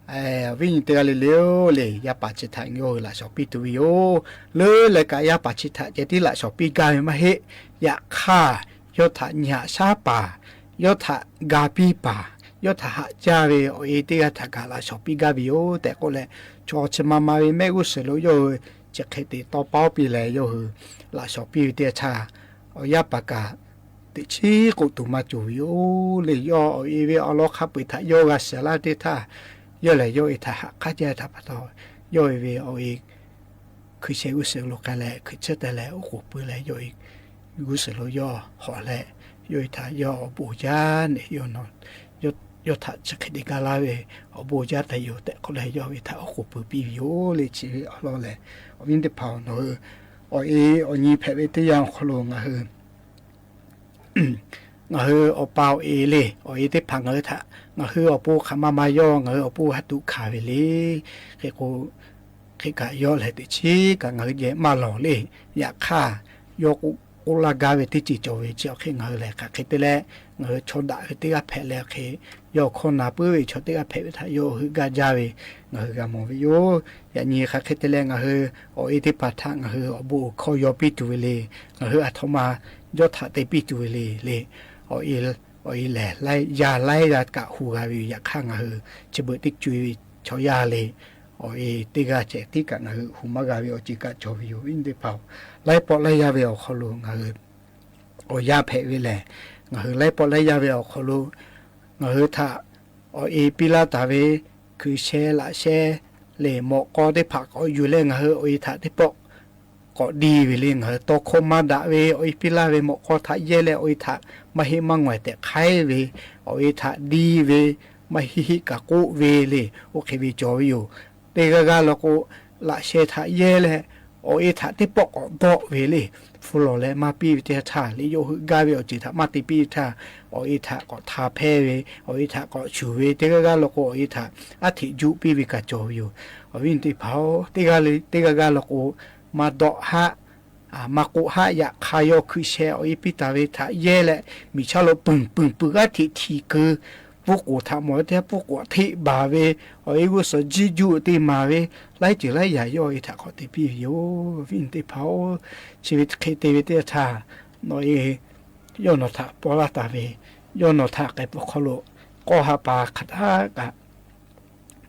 Awˬ viˉ nyi teˇ g'aˇ le le-oˬ le, yaˇ paˍ chi htaꞈ yawˇ hui laꞈ shawnˍ piˇ tuˬ ve yoˬ. Leuˉ leh kaꞈ yaˇ paˍ chi htaꞈ ceh tiˉ laꞈ shawnˍ piˇ gaˇ ve maˇ heˆ. Yaꞈ hk'aˇ, yawˇ htaꞈ nyi haꞈ shaˉ paˍ, yawˇ htaꞈ ga piˇ paˍ, yawˇ htaꞈ haꞈ jaˇ ve awˬ e teˇ g'aˇ htaꞈ kaꞈ laꞈ shawnˍ piˇ gaˇ ve yoˬ tehꞈ k'oˆ leh, chaw chi ma ma ve mehˆ g'uˇ suhˍ lo yawˇ hui chi hk'e te tawˇ paˉ piˇ leh yawˇ hui laꞈ shawnˍ piˇ ve teˇ yanˇ htaˇ, awˬ yaˇ paˍ kaꞈ teꞈ chiˉ k'oˆ tuˬ maˇ cawˬ ve yoˬ le. Yawˇ awˬ e ve awˬ lawn hk'a peu-eˬ htaꞈ yawˇ g'a shiˍ laˇ teˇ htaˇ, yawˇ lehˬ yawˇ e htaꞈ haꞈ k'aˉ jaˇ htaꞈ pa taw, yawˇ e ve awˬ e hkui sheh g'uˇ suhˍ lo k'ai leh hkui tcuhˉ teh leh oˉ k'oˍ pui leh yawˇ e g'uˇ suhˍ lo yawˇ hawꞈ leh, yawˇ e htaꞈ yawˇ awˬ bon jaˇ ne, yawˇ htaꞈ chi hk'e te gaˇ laˇ ve awˬ bon jaˇ taˍ yoˬ tehꞈ k'oˆ leh yawˇ ve htaꞈ oˉ k'oˍ pui piˇ ve yoˬ le. Chi ve awˬ lawn lehˬ, awˬ viˉ teˇ hpaˍ-oˬ, nawˬ hui awˬ e awˬ nyi hpehꞈ ve teˇ yanˇ awˬ hk'aw lo ngaˬ hui ngaˬ hui awˬ pa awˬ e le, awˬ e teˇ hpaˍ ngaˬ hui htaꞈ ngaˬ hui awˬ pon hk'aˬ ma ma yawˇ ngaˬ hui awˬ pon ha tuꞈ hkanˍ ve le. Hk'e k'o, hk'e kaꞈ yawˇ lehˬ teꞈ chiˉ kaꞈ ngaˬ hui geh maˇ lawˬ le. Yaꞈ hk'aˇ, yawˇ k'oˆ laˇ gaˇ ve teˇ ceuˬ cawˬ ve chi awˬ hk'e ngaˬ hui lehˬ hk'aˬ hk'e te leh, ngaˬ hui chaw daꞈ ve teˇ g'aˇ hpehꞈ leh awˬ hk'e, yawˇ hkawˇ na puiˉ ve chaw teˇ g'aˇ hpehꞈ ve htaꞈ yawˇ hui gaˇ jaˇ ve ngaˬ hui g'a mawˬ ve yoˬ. Yaꞈ nyi hk'aˬ hk'e te leh ngaˬ hui awˬ e teˇ hpaˍ htaꞈ ngaˬ hui awˬ bon awˬ hkawˇ yaw piˇ tuˬ ve le. Ngaˬ hui aˬ htoꞈ ma yawˇ htaꞈ te piˇ tuˬ ve le le. Awˬ e lehˬ yaˇ laiˉ g'aˇ kaꞈ hu g'a ve yoˬ. Yaꞈ hk'aˇ ngaˬ hui chi beuꞈ teˇ co e ve chaw yaˇ le, awˬ e teˇ g'aˇ ceh tiˉ kaꞈ ngaˬ hui hu maˇ g'a ve awˬ ceuˬ kaꞈ cawˬ ve yoˬ. Viˉ teˇ hpaˍ-oˬ, laiˉ pawˆ laiˉ yaˇ ve awˬ hk'aw lo ngaˬ hui awˬ yaˇ hpehꞈ ve lehˬ, ngaˬ hui laiˉ pawˆ laiˉ yaˇ ve awˬ hk'aw lo ngaˬ hui htaꞈ awˬ e piˇ laˇ taˍ ve hkui sheh laꞈ sheh lehˬ mawꞈ k'aw teˇ hpaˍ k'awꞈ yuˬ leh ngaˬ hui awˬ e htaꞈ teˇ pawˆ k'awꞈ diˇ ve le. Ngaˬ hui tawˇ hkawˇ maˇ daꞈ ve awˬ e piˇ laˇ ve mawꞈ k'aw htaꞈ yehˇ leh awˬ e htaꞈ maˇ heˆ maˇ ngawˬ tehꞈ hk'aiˉ ve, awˬ e htaꞈ diˇ ve, maˇ heˆ heˆ kaꞈ k'oˆ ve le. Oˇ hk'e ve cawˬ ve yoˬ. Teˇ g'aˇ g'aˇ law k'o, laꞈ sheh htaꞈ yehˇ leh awˬ e htaꞈ teˇ pawˆ k'awꞈ dawˆ ve le. Hpu lawˬ leh maˇ piˇ ve teˇ htaˇ le, yawˇ hui gaˇ ve awˬ ceuˬ htaꞈ maˇ te piˇ ve htaˇ, awˬ e htaꞈ k'awꞈ hta hpehˇ ve, awˬ e htaꞈ k'awꞈ shuˍ ve, teˇ g'aˇ g'aˇ law k'o awˬ e htaꞈ aˉ hteꞈ juˆ piˇ ve kaꞈ cawˬ ve yoˬ. Awˬ viˉ teˇ hpaˍ-oˬ, teˇ g'aˇ le teˇ g'aˇ g'aˇ law k'o, maˇ dawˆ haˆ, maˇ k'oˆ haˆ. Yaꞈ hk'aˇ yawˇ hkui sheh awˬ e piˇ taˍ ve htaꞈ yehˇ leh miˬ chaˇ lo peuˬ peuˬ peuˬ g'aˇ hteꞈ htiꞈ keu, puˇ k'oˍ htaꞈ mawˬ ve teˇ hpaˍ puˇ k'oˍ hteˆ baˬ ve, awˬ e g'uˇ suhˍ jiˇ juˆ te maˍ ve, laiˉ ceuˬ laiˉ yaꞈ yawˇ e htaꞈ k'awꞈ te piˇ ve yoˬ. Viˉ teˇ hpaˍ-oˬ, chi ve hk'e te ve teˇ htaˇ, nawˬ e yawˇ nawˬ htaꞈ paw laˇ taˍ ve, yawˇ nawˬ htaꞈ k'ai peuˬ hk'aw lo k'awˇ ha pa hk'aˬ htaˇ kaꞈ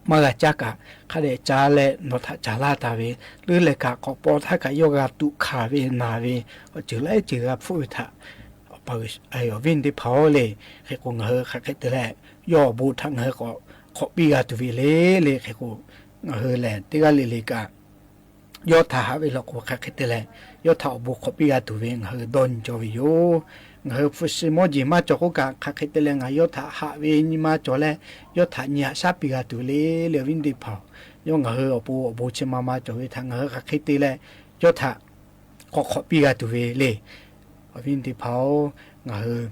maˇ g'a caˇ kaꞈ hk'a dehꞈ ca leh nawˬ htaꞈ caˍ laˇ taˍ ve, leuˉ leh kaꞈ k'awꞈ paw htaˇ kaꞈ yawˇ g'a tuꞈ hkanˍ ve naˍ ve, awˬ ceuˬ laiˉ ceuˬ g'a hpfuhˆ ve htaꞈ, awˬ pa awˬ viˉ teˇ hpaˍ-oˬ le. Hk'e k'o ngaˬ hui hk'aˬ hk'e te leh yawˇ awˬ bon htaꞈ ngaˬ hui k'awꞈ hk'awꞈ piˇ g'a tuˬ ve le le. Hk'e k'o ngaˬ hui lehˬ teˇ g'aˇ le le kaꞈ yawˇ htaꞈ haꞈ ve law k'o hk'aˬ hk'e te leh yawˇ htaꞈ awˬ bon hk'awꞈ piˇ g'a tuˬ ve ngaˬ hui dawˇ nyi cawˬ ve yoˬ. Ngaˬ hui hpu shi mawˇ jeˬ maˇ cawˬ k'oˆ kaꞈ hk'aˬ hk'e te leh ngaˬ yawˇ htaꞈ haꞈ ve nyi ma cawˬ leh, yawˇ htaꞈ nyi haꞈ shaˉ piˇ g'a tuˬ le le. Awˬ viˉ teˇ hpaˍ-oˬ, yawˇ ngaˬ hui awˬ pon awˬ bon chi ma ma cawˬ ve htaꞈ ngaˬ hui hk'aˬ hk'e te leh yawˇ htaꞈ k'awꞈ hk'awꞈ piˇ g'a tuˬ ve le. Awˬ viˉ teˇ hpaˍ-oˬ, ngaˬ hui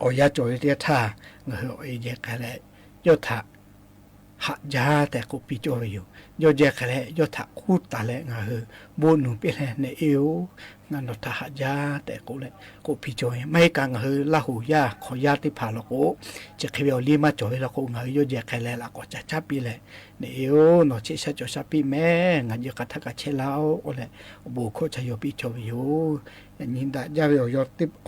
awˬ yanˇ cawˬ ve teˇ htaˇ ngaˬ hui awˬ e jehˬ k'ai leh yawˇ htaꞈ haꞈ jaˇ tehꞈ k'oˆ piˇ cawˇ ve yoˬ. Yawˇ jehˇ hk'e leh yawˇ htaꞈ k'oˆ taˍ leh ngaˬ hui bon nuˬ piˇ leh, Nehˬ e-oˬ, ngaˬ nawˬ htaꞈ haꞈ jaˇ tehꞈ k'oˆ leh k'oˆ piˇ cawˇ ve. Maˇ heˆ kaꞈ ngaˬ hui Laˇ huˍ yaˇ hk'awꞈ yaˇ teˇ hpaˍ law k'o, chi hk'e ve awˬ liˇ maˇ cawˬ ve law k'o, ngaˬ hui yawˇ jehˇ hk'e leh laꞈ k'awꞈ ca caˉ piˇ leh, Nehˬ e-oˬ, nawˬ chehˇ sha cawˬ sha piˇ mehˍ, ngaˬ jehˇ k'a htaˇ kaꞈ chehˇ laˇ-oˆ k'oˆ leh, awˬ bon awˬ hkawˇ ca yaw piˇ cawˇ ve yoˬ. Yaꞈ nyi daꞈ jaˇ ve awˬ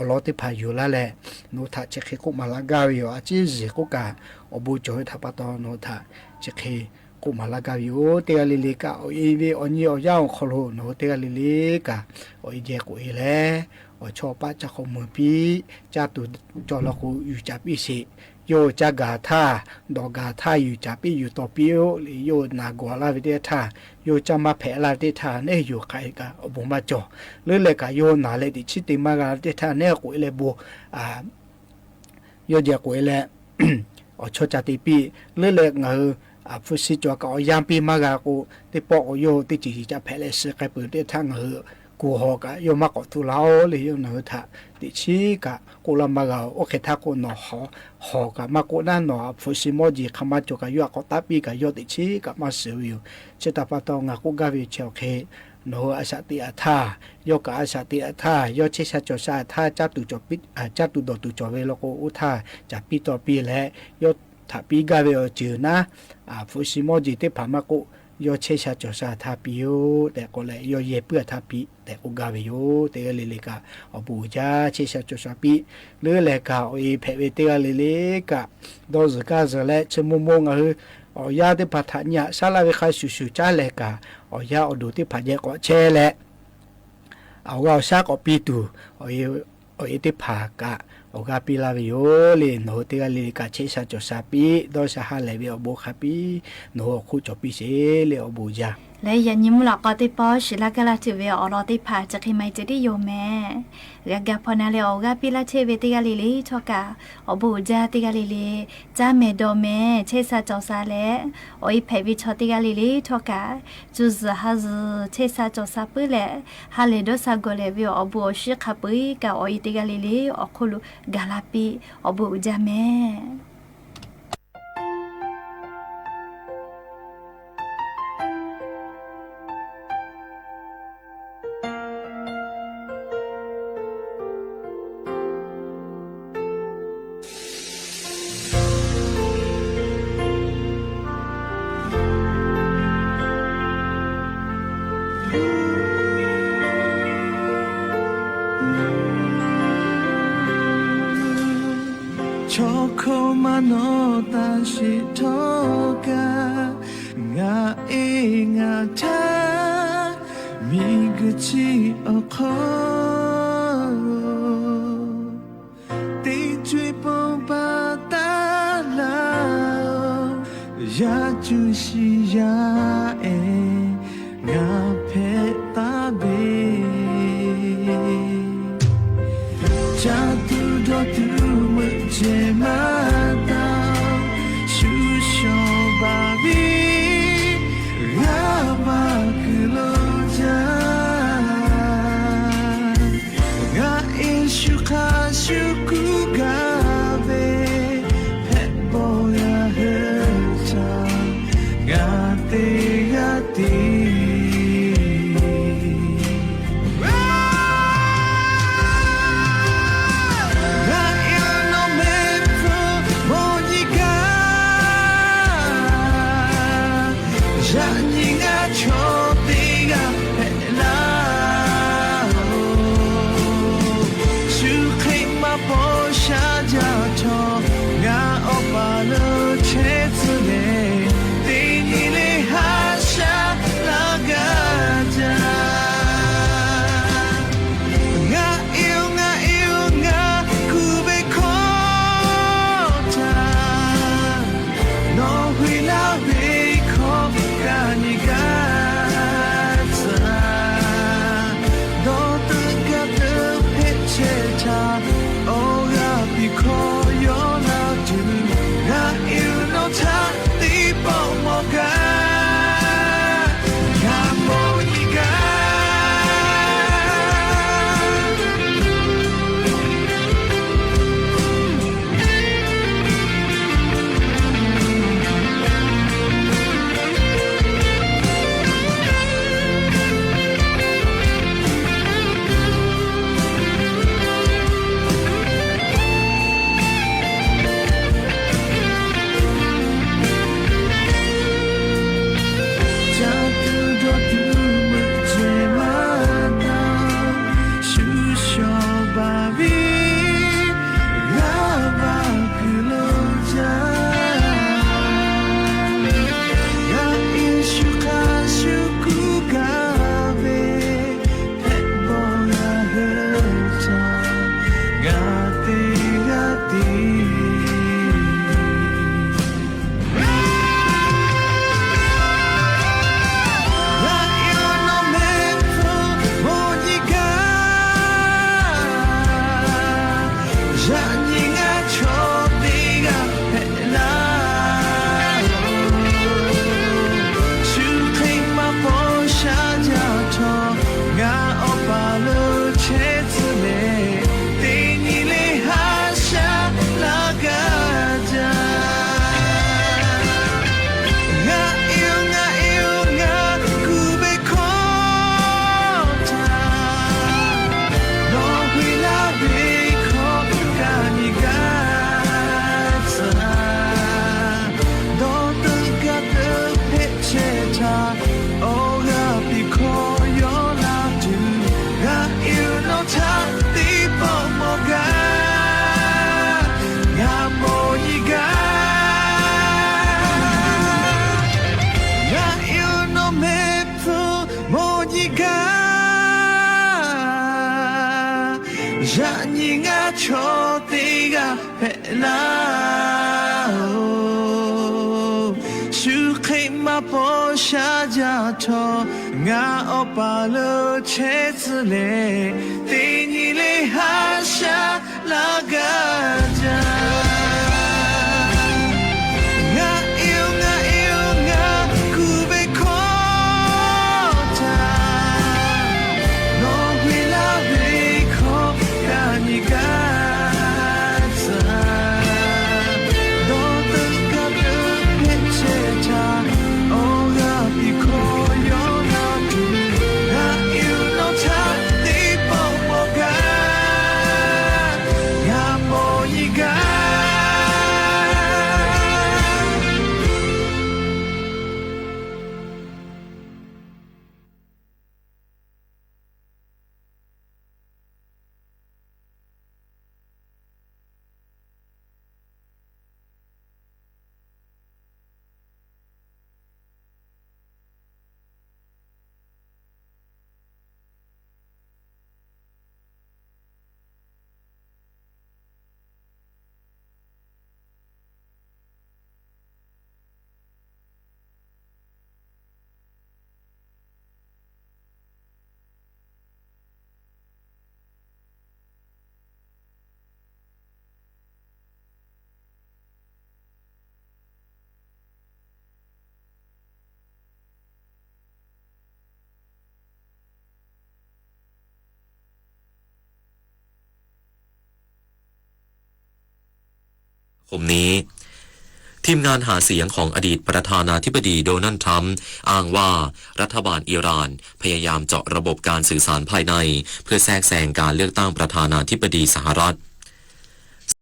lawn teˇ hpaˍ yuˬ laˇ leh, nawˬ hui htaꞈ chi hk'e k'oˆ maˍ laˇ gaˇ ve yoˬ. A ciˉ zuhˬ k'oˆ kaꞈ, awˬ bon cawˬ ve htaꞈ pa taw nawˬ hui htaꞈ chi hk'e k'oˆ maˍ laˇ gaˇ ve yoˬ. Teˇ g'aˇ le le kaꞈ awˬ e ve awˬ nyi awˬ yanˇ awˬ hk'aw lo nawˬ hui teˇ g'aˇ le le kaꞈ awˬ e jehˇ k'oꞈ e leh, awˬ chawˇ paˆ ca k'awꞈ mui piˇ, caˇ tuˬ cawˬ law k'o yuˬ caˍ piˇ sheˍ. Yawˇ caˇ gaˬ htaˇ, dawˬ gaˬ htaˇ yuˬ caˍ piˇ yuˬ taw piˇ-oˆ le. Yawˇ naˬ gawˬ laˇ ve teˇ htaˇ, yawˇ caˇ maˇ hpehꞈ laˇ ve teˇ htaˇ, neˉ yoˬ hk'aˬ hk'e kaꞈ awˬ bon maˇ cawˬ. Leuˉ leh kaꞈ yawˇ naˬ leh teꞈ chiˉ te maˇ g'a teˇ htaˇ, neˉ k'oꞈ e leh bon yawˇ jehˇ k'oꞈ e leh, awˬ chawˇ ca te piˇ. Leuˉ leh ngaˬ hui hpu shi cawˬ kaꞈ awˬ yanˇ piˇ maˇ g'a k'o, teˇ pawˆ k'o yawˇ teˇ ceuˬ yiˍ ca hpehꞈ leh suh k'ai peuˬ teˇ htaˇ, ngaˬ hui kuˬ hawˬ kaꞈ yawˇ maˇ k'awꞈ tu laˇ-oˆ le. Yawˇ ngaˬ hui htaꞈ teꞈ chiˉ kaꞈ k'oˆ laˇ maˇ g'a-oˬ. Oˇ hk'e htaˇ k'o, nawˬ hawˬ kaꞈ maˇ k'oˆ naˉ, nawˬ hpu shi mawˇ jeˬ hk'a maˇ cawˬ kaꞈ yawˇ htaꞈ k'awꞈ taˆ piˇ kaꞈ yawˇ teꞈ chiˉ kaꞈ maˇ suhˍ ve yoˬ. Chi htaꞈ pa taw ngaˬ k'oˆ gaˇ ve chi awˬ hk'e, nawˬ hui a shaꞈ teꞈ a htaˇ, yawˇ kaꞈ a shaꞈ teꞈ a htaˇ, yawˇ chehˇ sha cawˬ sha a htaˇ, caˇ tuˬ dawˬ tuˬ cawˬ ve law k'o, oˇ htaˇ caˍ piˇ taw piˇ leh, yawˇ htaꞈ piˇ gaˇ ve awˬ ceuˬ naˉ, hpu shi mawˇ jeˬ teˇ hpaˍ maˇ k'oˆ, yawˇ chehˇ sha cawˬ sha htaˇ piˇ-oˆ tehꞈ k'oˆ leh, yawˇ yehˇ puiˉ a htaˇ piˇ tehꞈ k'oˆ gaˇ ve yoˬ. Teˇ g'aˇ le le kaꞈ awˬ bon uiˍ jaˇ, chehˇ sha cawˬ sha piˇ. Leuˉ leh kaꞈ awˬ e hpehꞈ ve teˇ g'aˇ le le kaꞈ dawˇ zuhˬ kaˇ zuhˬ leh, chi maw maw ngaˬ hui awˬ yanˇ teˇ hpaˍ htaꞈ nyi haꞈ shaˉ laˇ ve hk'a shuˍ shuˍ caˉ leh kaꞈ, awˬ yanˇ awˬ duˬ teˇ hpaˍ jehˇ k'awꞈ chehˇ leh, awˬ g'aˇ awˬ shaˉ k'awꞈ piˇ tuˬ, awˬ e teˇ hpaˍ kaꞈ awˬ g'aˇ piˇ laˇ ve yoˬ le. Nawˬ hui teˇ g'aˇ le le kaꞈ chehˇ sha cawˬ sha piˇ, dawˇ sha ha lehˬ ve awˬ bon hk'a piˇ, nawˬ hui awˬ hk'oˆ cawˬ piˇ sheˍ le. Awˬ bon jaˇ. Leh yaꞈ nyi mvuhˇ lawꞈ k'aw teˇ pawˆ shiˍ laˇ gaˇ laˇ tuˬ ve awˬ lawn teˇ hpaˍ chi hk'e maˇ heˆ ceh tiˉ yoˬ mehˍ. G'a gaˬ hpaw na leh awˬ g'aˇ piˇ laˇ chehˇ ve teˇ g'aˇ le le htawˇ kaꞈ awˬ bon uiˍ jaˇ. Teˇ g'aˇ le le caˇ mehˍ dawˬ mehˍ chehˇ sha cawˬ sha leh, awˬ e hpehꞈ ve chaw teˇ g'aˇ le le htawˇ kaꞈ, cuˇ zuhˬ ha zuhˬ chehˇ sha cawˬ sha puiˉ leh, ha lehˬ dawˇ sha gawˬ lehˬ ve awˬ bon awˬ shinˉ hk'a peu-eˬ kaꞈ awˬ e teˇ g'aˇ le le awˬ hk'oˆ lo gaˬ la piˇ, awˬ bon uiˍ jaˇ mehˍ. Chaw hkawˇ maˇ nawˬ taˇ sheˍ htawˇ kaꞈ, ngaˬ e ngaˬ htaˇ miˬguiˬ chi awˬ hk'aw teˇ co-e pon pa taˉ laˇ-oˬ. Yaˇ cuˇ shiˍ yaˇ ehˉ ngaˬ hpehꞈ taˍ ve, caˇ tuˬ dawˬ tuˬ meuꞈ jehˬ maˇ taˇ-oˬ. Shu shawˍ baˬ ve g'aˇ maˇ kuiˬ lo jaˇ. Ngaˬ e shu hk'a shu kuˇ gaˇ ve, hpehꞈ bawˬ g'a heuˆ htaˇ ngaˬ teˇ g'aˇ te. Ngaˬ e nawˬ mehˆ hpfuhˇ Yaꞈ nyi ngaˬ chaw teˇ g'aˇ hpehꞈ laˇ-oˬ, shu hk'e maˇ paw sha jaˇ htawˇ, ngaˬ awˬ paˍ leuˬ chehˇ tcuh leh, teˇ nyi le haˉ shaˉ laˇ gaˇ jaˇ. Ngaˬ e-oˬ, ngaˬ e-oˬ, ngaˬ kuˬ ve hkawˇ htaꞈ nawˬ hui laˇ ve hkawˇ g'a nyi gaˇ tcuh. Dawˇ teuꞈ kaˇ teuꞈ hpehꞈ chehˇ htaˇ, awˬ g'aˇ piˇ hkawˇ yawˇ na tuˬ, ngaˬ e-oˬ, nawˬ htaꞈ teˇ pawˆ mawˬ gaˇ, g'a mawˬ nyi gaˇ.คมนี้ ทีมงานหาเสียงของอดีตประธานาธิบดีโดนัลด์ทรัมป์อ้างว่ารัฐบาลอิหร่านพยายามเจาะระบบการสื่อสารภายในเพื่อแทรกแซงการเลือกตั้งประธานาธิบดีสหรัฐ